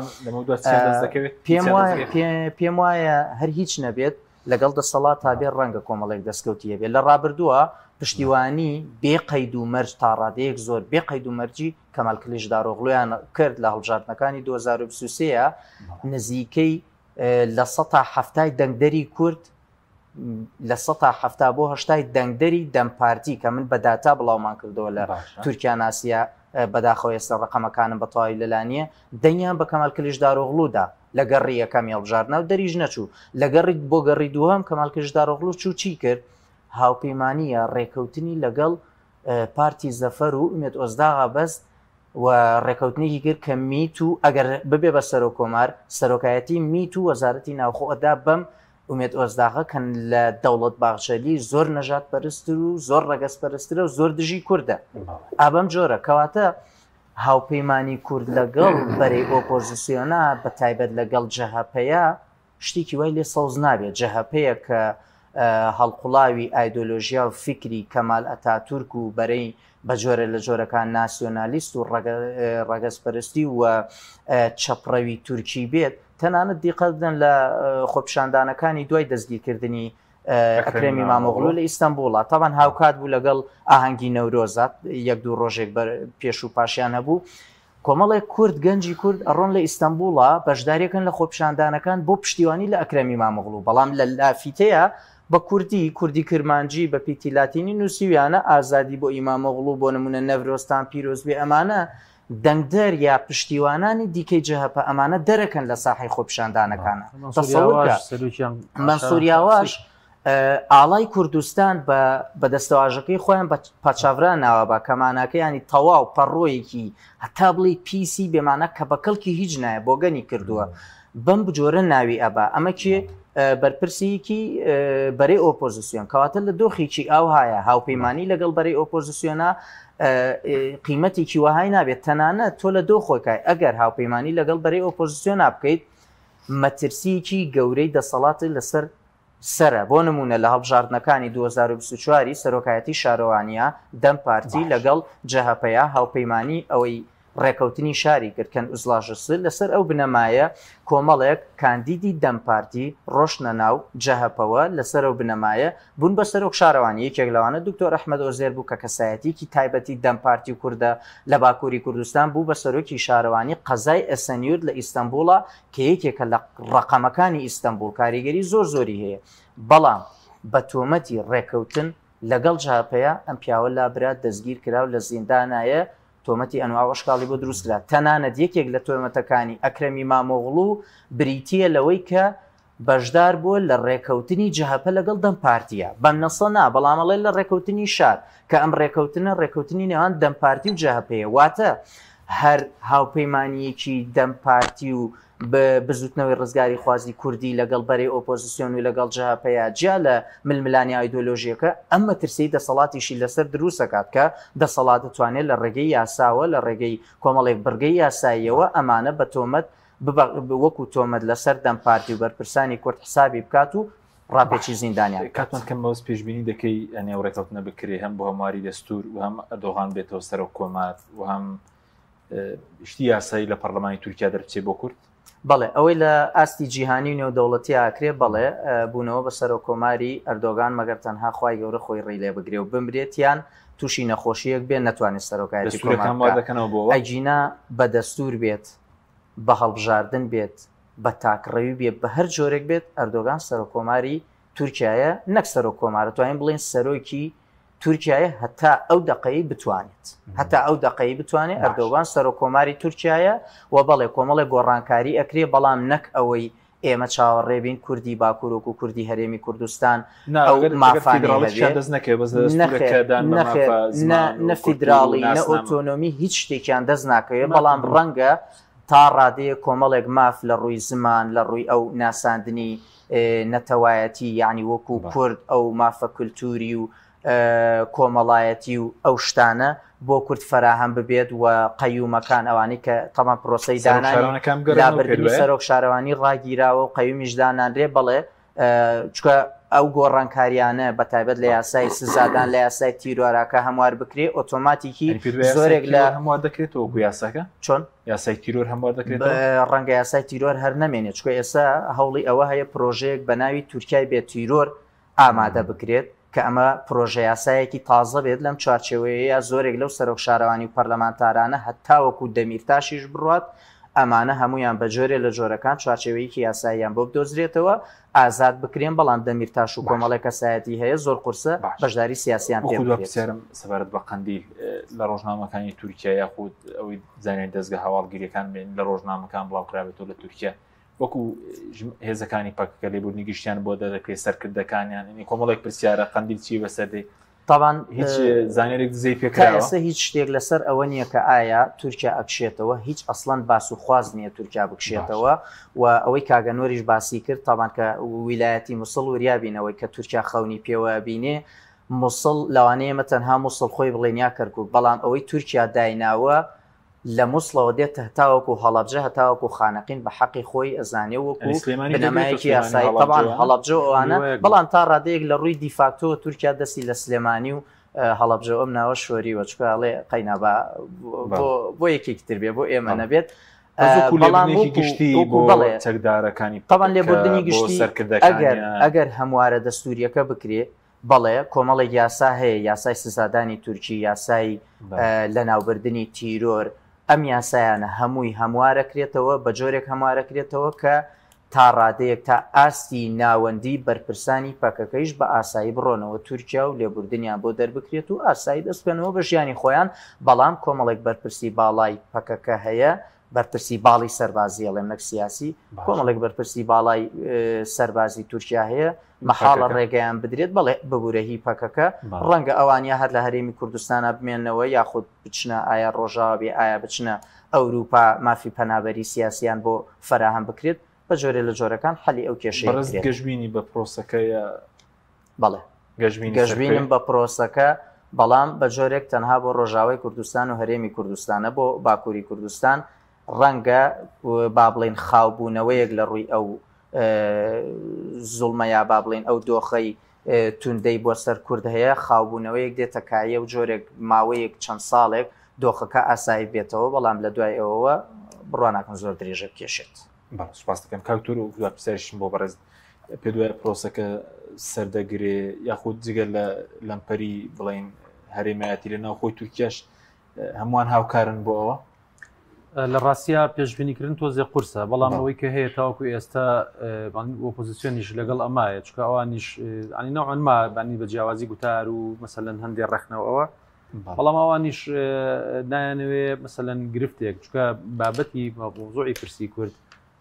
پێم وایە هەر هیچ نەبێت لەگەڵ دەسەڵات تا بێ ڕەنگە کۆمەڵێک دەستکەوتی هەبێت لە ڕابردووە پشتیوانی بێ قەید و مەرج تا ڕادەیەک زۆر بێ قەید و مەرجی کەمال کلیچدارۆغلویان کرد لە هەڵبژاردنەکانی 2023 نزیکەی لە سەتا حەفتای دەنگدەری کورد لە سەتا حەفتا بۆ هەشتای دەنگدەری دەم پارتی کە من بە داتا بڵاومان کردەوە لە تورکیا ناسیە بەداخەوە ئێستا ڕقەمەکانم بە تەواوی لەلانیە دەنگیان بە کەمال کلیچدارۆغڵودا لە گەڕی یەکەمی هەڵبژاردنە و دەریش نەچوو لە گەڕی بۆ گەڕی دووەم کەمال کلیچدارۆغڵو چوو چی کرد هاوپەیمانیە ڕێکەوتنی لەگەڵ پارتی زەفەر و ئومێد ئۆزداغا بەست و ڕێکەوتنێکی کرد کە میت و ئەگەر ببێ بە سەرۆک کۆمار سەرۆکایەتی میت و وەزارەتی ناوخۆ ئەدا بەم ئومێد ئۆزداغە کە لە دەوڵەت باخچەلی زۆر نەژاد پەرستر و زۆر ڕەگەز پەرسترە و زۆر دژی کوردە ئابەم جۆرە کەواتە هاوپەیمانی کورد لەگەڵ بەرەی ئۆپۆزیسیۆنا بە تایبەت لەگەڵ جەهەپەیە شتێکی وای لێ سەوز نابێت، جەهەپەیە کە هەڵقوڵاوی ئایدۆلۆژیا و فیکری کەمال ئەتاتورک و بەرەی بە جۆرە لە جۆرەکان ناسیۆنالیست و ڕەگەزپەرستی و چەپڕەوی تورکی بێت، تەنانەت دیقەت بدەن لە خۆپیشاندانەکانی دوای دەستگیرکردنی ئەکرەم ئیمامئۆغلو لە ئیستەنبوڵا، تەبعەن هاوکات بوو لەگەڵ ئاهەنگی نەورۆزا، یەک دوو ڕۆژێک پێش و پاشیان هەبوو. کۆمەڵێک کورد، گەنجی کورد ئەڕۆن لە ئیستەنبوڵا بەشداریەکەن لە خۆپیشاندانەکان بۆ پشتیوانی لە ئەکرەم ئیمامئۆغڵو، بەڵام لە لافیتەیە بە کوردی، کوردی کرمانجی بە پیتی لاتینی نووسیویانە ئازادی بۆ ئیمامئۆغڵو، بۆ نموونە نەڤرۆزتان پیرۆز بێ ئەمانە. دەنگدەر یا پشتیوانانی دیکەی جەهەپە ئەمانە دەرەکەن لە ساحەی خۆپیشاندانەکانە. تەسەور کە مەنسوور یاواش ئاڵای کوردستان بە بە دەستەواژەکەی خۆیان بە پاچاڤرا ناوە بە کە ماناکە ینی تەواو پەڕۆیەکی هەتا بڵێی پیسی بێمانە کە بە کەڵکی هیچ نایە بۆگەنی کردووە بەم بجۆرە ناوی ئەبا ئەمە کێ بەرپرسیکی بەرەی ئۆپۆزیسیۆن کەواتە لە دۆخێکی ئاوهایە هاوپەیمانی لەگەڵ بەرەی ئۆپۆزیسیۆنا قیمەتێکی وەهای نابێت تەنانەت تۆ لە دۆخۆکای ئەگەر هاوپەیمانی لەگەڵ بەرەی ئۆپۆزیسیۆنا بکەیت مەترسیکی گەورەی دەسەڵاتی لەسەر سەرە بۆ نمونە لە هەڵبژاردنەکانی 2024 سەرۆکایەتی شارەوانیە دەم پارتی لەگەڵ جەهەپەیە هاوپەیمانی ئەوەی ڕێکەوتنی شاری کرد کەن ئوزڵاژسل لەسەر ئەو بنەمایە کۆمەڵێک کاندیدی دەم پارتی ڕۆشتنە ناو جەهەپەوە لەسەر ئەو بنەمایە بوون بە سەرۆک شارەوانی یەکێک لەوانە دکتۆر ئەحمەد ئۆزێر بوو کە کەسایەتیەکی تایبەتی دەم پارتی و کوردە لە باکووری کوردستان بوو بە سەرۆکی شارەوانی قەزای ئەسەنیورت لە ئیستەنبوڵە کە یەکێکە لە ڕەقەمەکانی ئیستەنبوڵ کاریگەری زۆر زۆری هەیە بەڵام بە تۆمەتی ڕێکەوتن لەگەڵ جەهەپەیە ئەم پیاوە لابرا دەستگیر کرا و لە زیندانایە تۆمەتی ئەنواع و ئەشکاڵی بۆ دروست کرا، تەنانەت یەکێک لە تۆمەتەکانی ئەکرەم ئیمامۆغڵو بریتییە لەوەی کە بەشدار بووە لە ڕێکەوتنی جەهەپە لەگەڵ دەم پارتییە، بەم نەسە نا، بەڵام ئەڵێ لە ڕێکەوتنی شار، کە ئەم ڕێکەوتنە ڕێکەوتنی نێوان دەم پارتی و جەهەپەیە، واتە هەر هاوپەیمانییەکی دەم پارتی و بزوتنەوەی ڕزگاریخوازی کوردی لەگەڵ بەرەی ئۆپۆزسیۆن و لەگەڵ جەهەپەیە جیا لە ململانێ ئایدۆلۆژیەکە ئەم مەترسیەی دەسەڵاتیشی لەسەر دروستەکات کە دەسەڵات دەتوانێت لە ڕێگەی یاساوە لە ڕێگەی کۆمەڵێک بڕگەی یاساییەوە ئەمانە بە تۆمەت وەکو تۆمەت لەسەر دەم پارتی و بەرپرسانی کورد حسابی بکات و ڕاپێچی زیندانیان بکات. کاتمان کەم بەوەس پێشبینی دەکەی ئەنێ ئەو ڕێکەوتنە بکرێ هەم بۆ هەمواری دەستور و هەم ئەردۆغان بێتەوە سەرۆک کۆمار و هەم شتی یاسایی لە پەرلەمانی تورکیا دەربچێ بۆ کورد؟ بەڵێ ئەوەی لە ئاستی جیهانی و نێودەوڵەتی ئاکرێ بەڵێ بوونەوە بە سەرۆک کۆماری ئەردۆگان مەگەر تەنها خوای گەورە خۆی ڕێی لێ بگرێ و بمرێت یان تووشی نەخۆشیەک بێ نەتوانێت سەرۆکایەتی کۆمار بکا دەکەنەوە بۆ ئەگینا بە دەستور بێت بە هەڵبژاردن بێت بە تاکڕەوی بێت بە هەر جۆرێک بێت ئەردۆگان سەرۆک کۆماری تورکیایە نەک سەرۆک کۆمارە توانین بڵێین سەرۆکی تورکیایە هەتا ئەو دەقەی بتوانێت هەتا ئەو دەقەی بتوانێت ئەردۆغان سەرۆک کۆماری تورکیایە و بەڵێ کۆمەڵێک گۆڕانکاری ئەکرێ بەڵام نەک ئەوەی ئێمە چاوەڕێ بین کوردی باکوور وەکو کوردی هەرێمی کوردستان ئەو مافانەی هەبێ. نەخێر نە فیدراڵی نە ئۆتۆنۆمی هیچ شتێکیان دەست ناکەوێت بەڵام ڕەنگە تا ڕادەیەک کۆمەڵێک ماف لە ڕووی زمان لە ڕووی ئەو ناساندنی نەتەوایەتی یعنی وەکو کورد ئەو مافە کولتوری و کۆمەڵایەتی و ئەو شتانە بۆ کورد فەراهەم ببێت و قەیومەکان ئەوانەی کە تەمان پرۆسەی دانانی لابردنی سەرۆک شارەوانی ڕاگیراوە و قەیومیش دانانرێ بەڵێ چکە ئەو گۆڕانکاریانە بە تایبەت لە یاسای سزادان لە یاسای تیرۆراکە هەموار بکرێ ئۆتۆماتیکی زۆرێک لە هەموار دەکرێتەوە یاساکە چۆن یاسای تیرۆر هەموار دەکرێت ڕەنگە یاسای تیرۆر هەر نەمێنێت چکە ئێستا هەوڵی ئەوە هەیە پرۆژەیەک بە ناوی تورکای بێ تیرۆر ئامادە بکرێت کە ئەمە پرۆژەیاسایەکی تازە بێت لەم چوارچێوەیەیە زۆرێک لەو سەرۆک شارەوانی و پەرلەمانتارانە هەتاوەکو دەمیرتاشیش بڕوات ئەمانە هەموویان بە جۆرێ لە جۆرەکان چوارچێوەیەکی یاساییان بۆ بدۆزرێتەوە ئازاد بکرێن بەڵام دەمیرتاش و کۆمەڵێک کەسایەتی هەیە زۆر قورسە بەشداری سیاسیان پێ بکرێت. پرسیارم سەبارەت بە قەندیل لە ڕۆژنامەکانی تورکیا یاخود ئەوەی زانیاری دەزگا هەواڵگریەکان بێن لە ڕۆژنامەکان بڵاوکرابێتەوە لە تورکیا وەکو هێزەکانی پەکەکە لێبوردنی گشتیان بۆ دەدەکرێت سەرکردەکانیان ینی کۆمەڵێک پرسیارە قەندیل چی بەسەر دێ طبعا هیچ زانیارێک دزەی پێکراوە ئێستا هیچ شتێک لەسەر ئەوە نییە کە ئایا تورکیا ئەکشێتەوە هیچ ئەسڵەن باس و خواز نییە تورکیا بکشێتەوە و ئەوەی کاگەنۆریش باسی کرد تاوان کە ویلایەتی موسڵ وریابینەوەی کە تورکیا خەونی پێوە بینێ موسڵ لەوانەیە ئێمە تەنها موسڵ خۆی بڵێن یا کەرکک بەڵام ئەوەی تورکیا دایناوە لە موسڵەوە دێت هەتاوەکو هەڵەبجە هەتاوەکو خانەقین بە حەقی خۆی ئەزانێ وەکو بنەمایەکی یاسایی تەبان هەڵەبجە و ئەوانە بەڵام تا ڕادەیەک لە ڕووی دیفاکتۆوە تورکیا دەستی لە سلێمانی و هەڵەبجە ئەم ناوە شۆریوە چکە ئەڵێ قەینا با بۆ یەکێکی تر بێ بۆ ئێمە نەبێت بەڵام گشتی بەڵێ چەکدارەکانی تەبان لێبوردنی گشتی ئەگەر ئەگەر هەموارە دەستوریەکە بکرێ بەڵێ کۆمەڵێک یاسا هەیە، یاسای سزادانی تورکی، یاسای لەناوبردنی تیرۆر، ئەم یاسایانە هەمووی هەموارەکرێتەوە، بە جۆرێک هەموارەکرێتەوە کە تا ڕادەیەک تا ئاستی ناوەندی بەرپرسانی پەکەکەیش بە ئاسایی بڕۆنەوە تورکیا و لێبوردنیان بۆ دەربکرێت و ئاسایی دەست بکەنەوە بە ژیانی خۆیان، بەڵام کۆمەڵێک بەرپرسی باڵای پەکەکە هەیە، بەرپرسی باڵی سەربازی ئەڵێم نەک سیاسی، کۆمەڵێک بەرپرسی باڵای سەربازی تورکیا هەیە، مەحاڵە ڕێگەیان بدرێت، بەڵێ ببورە هی پەکەکە، ڕەنگە ئەوان یا هەر لە هەرێمی کوردستانا بمێنەوە یاخود بچنە ئایا ڕۆژاوا بێ ئایا بچنە ئەوروپا مافی پەنابەری سیاسیان بۆ فەراهەم بکرێت بە جۆرێ لە جۆرەکان حەلی ئەو کێشەیە بەڕێز بکرێت. گەشبینی بە پرۆسەکە یا بەڵێ گەشبینی گەشبینم سەرکەوێ؟ بە پرۆسەکە بەڵام بە جۆرێک تەنها بۆ ڕۆژاوای کوردستان و هەرێمی کوردستانە بۆ باکووری کوردستان ڕەنگە با بڵێین خاوبوونەوەیەک لە ڕووی ئەو زوڵمە یا با بڵێین ئەو دۆخەی توندەی بۆ سەر کورد هەیە، خاوبوونەوەیەک دێتە کایە و جۆرێک ماوەیەک چەند ساڵێک دۆخەکە ئاسایی بێتەوە، بەڵام لە دوای ئەوەوە بڕوا ناکەم زۆر درێژە بکێشێت. بەڵێ سوپاست دەکەم کاک تور و دوا پرسیاریشم بۆ بەڕێز پێت وایە پرۆسەکە سەردەگرێ یاخود جگە لە لەمپەری بڵین هەرێمایەتی لە ناوخۆی تورکیاش هەمووان هاوکارن بۆ ئەوە؟ لە ڕاستیا پێشبینیکردن تۆزێ قورسە بەڵام ئەوەی کە هەیە تاوەکو ئێستا ئۆپۆزیسیۆنیش لەگەڵ ئەمایە چکە ئەوانیش ئەنی نەوعەن ما بانی بە جیاوازی گوتار و مەسەلەن هەندێک ڕەخنەوەوە بەڵام ئەوانیش نایانەوێ مەسەلەن گرفتێک چکە بابەتی مەوزوعی پرسی کورد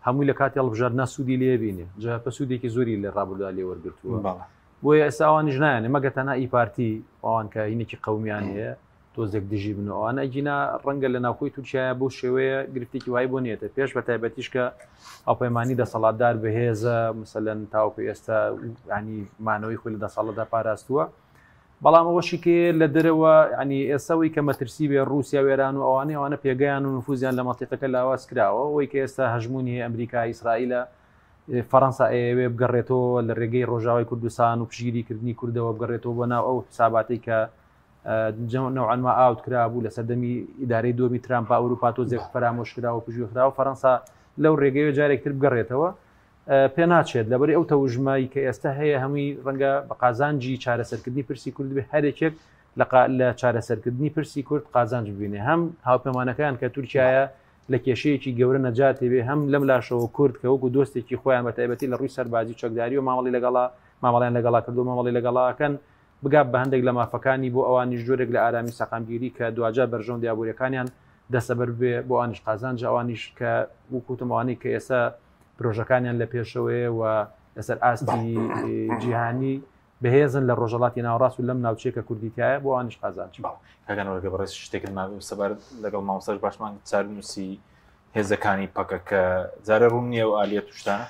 هەمووی لە کاتی هەڵبژاردنا سوودی لێ بینێ جەهەپە سوودێکی زۆری لە ڕابردوودا لێ وەرگرتووە بۆیە ئێستا ئەوانیش نایانێ مەگە تەنها ئی پارتی ئەوان کە هینێکی قەومیان هەیە تۆزێک دژی بن و ئەوانە ئەگینا ڕەنگە لە ناوخۆی تورکیایە بەو شێوەیە گرفتێکی وای بۆ نیەتە پێش بە تایبەتیش کە هاوپەیمانی دەسەڵاتدار بەهێزە مثلەن تاوەکو ئێستا ینی مانەوەی خۆی لە دەسەڵاتدا پاراستووە بەڵام ئەوەشی کە لە دەرەوە ینی ئێستاوەی کە مەترسی بێ رووسیا و ئێران و ئەوانەی ئەوانە پێگەیان و نفوزیان لە مەنتیقەکە لاواز کراوە ئەوەی کە ئێستا هەژمونی هەیە ئەمریکا ئیسرائیلە فەرەنسا ئەیەوێ بگەڕێتەوە لە ڕێگەی ڕۆژاوای کوردستان و پشگیری کردنی کوردەوە بگەڕێتەوە بۆ ناو ئەو حساباتەی کە نەوعەن ما ئاوت کرابوو لە سەردەمی ئیدارەی دووەمی ترامپ ئەوروپا تۆزێک فەرامۆش کرا و پشگوێ خراوە فەرەنسا لەو ڕێگەیە جارێکتر بگەڕێتەوە پێ ناچێت لەبەری ئەو تەوژمایی کە ئێستا هەیە هەمووی ڕەنگە بە قازانجی چارەسەرکردنی پرسی کورد بێ هەرێکێک لە چارەسەرکردنی پرسی کورد قازانج ببینێ هەم هاوپەیمانەکان کە تورکایە لە کێشەیەکی گەورە نەجاتی بێ هەم لەم لاشەوە کورد کە وەکو دۆستێکی خۆیان بە تایبەتی لە ڕووی سەربازی و چەکداری و مامەڵی لەگەڵا مامەڵیان لەگەڵا کردو مامەڵی لەگەڵاکەن بگات بە هەندێک لە مافەکانی بۆ ئەوانیش جۆرێک لە ئارامی سەقامگیری کە دواجار بەرژەوەندی ئابووریەکانیان دەستەبەر ببێ بۆ ئەوانیش قازانجە ئەوانیش کە وەکو وتم ئەوانەی کە ئێستا پرۆژەکانیان لە پێشەوەیە و لەسەر ئاستی جیهانی بەهێزن لە ڕۆژەڵاتی ناوەڕاست و لەم ناوچەیە کە کوردی تایە بۆ ئەوانیش قازانج. بەڵێ کاک ئەنوەر گە بەڕێز شتێکت مابێ سەبارەت لەگەڵ مامۆستاش باشمان چارەنووسی هێزەکانی پەکەکە جارێ ڕوون نییە و ئالیەت و شتانە؟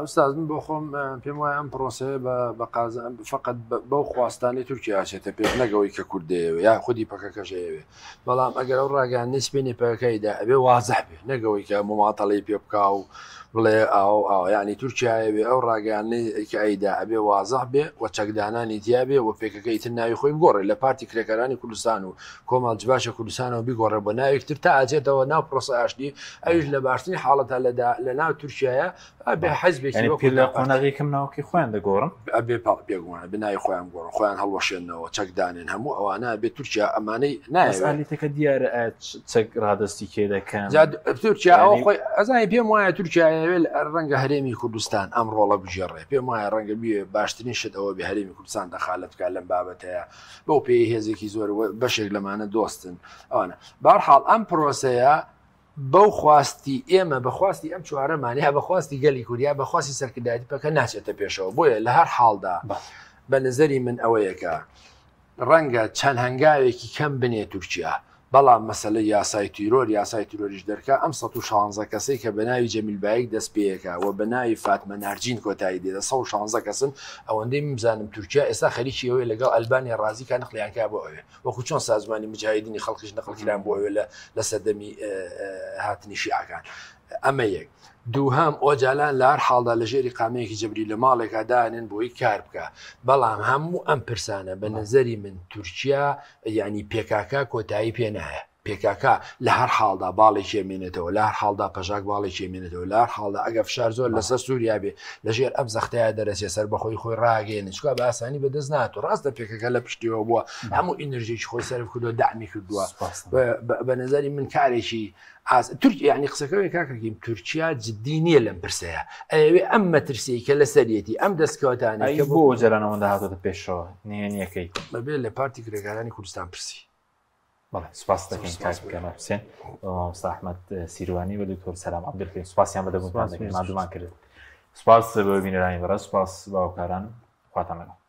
ئوستاز من بۆ خۆم پێم وایە ئەم پرۆسەیە بە قازە فقط بەو خواستانەی تورکیا ئەچێتە پێش نەگەوەی کە کورد دەیەوێ یا خودی پەکەکەش ئەیەوێ بەڵام ئەگەر ئەو ڕاگەیاندنەی سپێنی پەکەکەیدا ئەبێ وازح بێ نەگەوەی کە مماتەڵەی پێ بکا و بڵێ ئاو ئاو یعنی تورکیا ئەیەوێ ئەو ڕاگەیاندنەی کە ئەیدا ئەبێ وازح بێ و چەکدانانی تیا بێ و پێکەکە ئیتر ناوی خۆی بگۆڕێ لە پارتی کرێکارانی کوردستان و کۆمەڵ جباشە کوردستانەوە بیگۆڕێ بۆ ناوێک تر تا ئەچێتەوە ناو پرۆسە ئاشتی ئەویش لە باشترین حاڵەتە لە ناو تورکیایە ئەبێ حەزبێکی وەکو لە قۆناغی کەم ناوکی خۆیان دەگۆڕن ئەبێ پاڵ بێگومان بناوی خۆیان گۆڕن خۆیان هەڵوەشێنەوە چەک دانێن هەموو ئەوانە بێ تورکیا ئەمانەی نایەتەکە دیارە چەک ڕادستی کێ دەکەن تورکیا ئەوە خۆی ئەزای پێم وایە تورکیا ڕەنگە هەرێمی کوردستان ئەم ڕۆڵە بگێڕێ پێم وایە ڕەنگە بێ باشترین شت ئەوە بێ هەرێمی کوردستان دەخالەت بکات لەم بابەتەیە بەو پێی هێزێکی زۆر بەشێک لەمانە دۆستن ئەوانە بارحاڵ ئەم پرۆسەیە بەو خواستی ئێمە بەخواستی ئەم چوارەمان یا بەخواستی گەلی کوریا بەخواستی سەرکردایەتی پەکە ناچێتە پێشەوە بۆیە لە هەر حاڵدا بە نظری من ئەوەیەکە ڕەنگە چەند هەنگاوێکی کەم بنێ تورکیا بەڵام مەسەلەی یاسای تیرۆر، یاسای تیرۆریش دەرکا، ئەم 116 کەسەی کە بە ناوی جەمیل بایک دەست پێیەکا و بە ناوی فاتمە نارجین کۆتایی دێ، 116 کەسن، ئەوەندەی من بزانم تورکیا ئێستا خەریکی ئەوەیە لەگەڵ ئەلبانیا ڕازی کا نەقلیان کا بۆ ئەوێ، وەکو چۆن سازمانی مجاهیدینی خەڵقیش نەقل کران بۆ ئەوێ لە لە سەردەمی هاتنی شیعەکان. ئەمە یەک. دووهەم، ئۆجالان لە هەر حاڵدا لە ژێر ئیقامەیەکی جەبری لە ماڵێکا دانێن بۆی کار بکا. بەڵام هەموو ئەم پرسانە بە نەزەری من تورکیا یانی پێکاکا کۆتایی پێ نایە. پێکاکە لە هەر حاڵدا باڵێکی ئەمێنێتەوە، لە هەر حاڵدا پەژاک باڵێکی ئەمێنێتەوە، لە هەر حاڵدا ئەگەر فشار زۆر لەسەر سووریا بێ لەژێر ئەم زەختەیە دەرەچێ سەربەخۆی خۆی ڕاگەیەنێ، چونکە بە ئاسانی بەدەست ناتوە. ڕاستە پێکەکە لە پشتیەوە بووە، هەموو ئینرژیی خۆی سەرف کردووە، دەعمی کردووە. بە نەزەری من کارێکی ئاس تورک یعنی قسەکەوێ کاکەکیم تورکیا جدی نییە لەم پرسەیە ئەوێ ئەم مەترسیی کە لەسەریەتی ئەم دەستکەوتانەی کە بۆ ئۆجەلان ئەوەندە هاتۆتە پێشەوە نهێنیەکەی بەبێ لە پارتی کرێکارانی کوردستان پرسی. بەڵێ سپاس دەکەین کاک کەمال حوسێن مامۆستا ئەحمەد سیروانی و دکتۆر سەلام عەبدولکەریم سپاسیان بە دەبوونتان دەکەین ماندوومان کرد سپاس بۆ بینەرانی بەڕێز سپاس باوکاران خواتان لەگەڵ.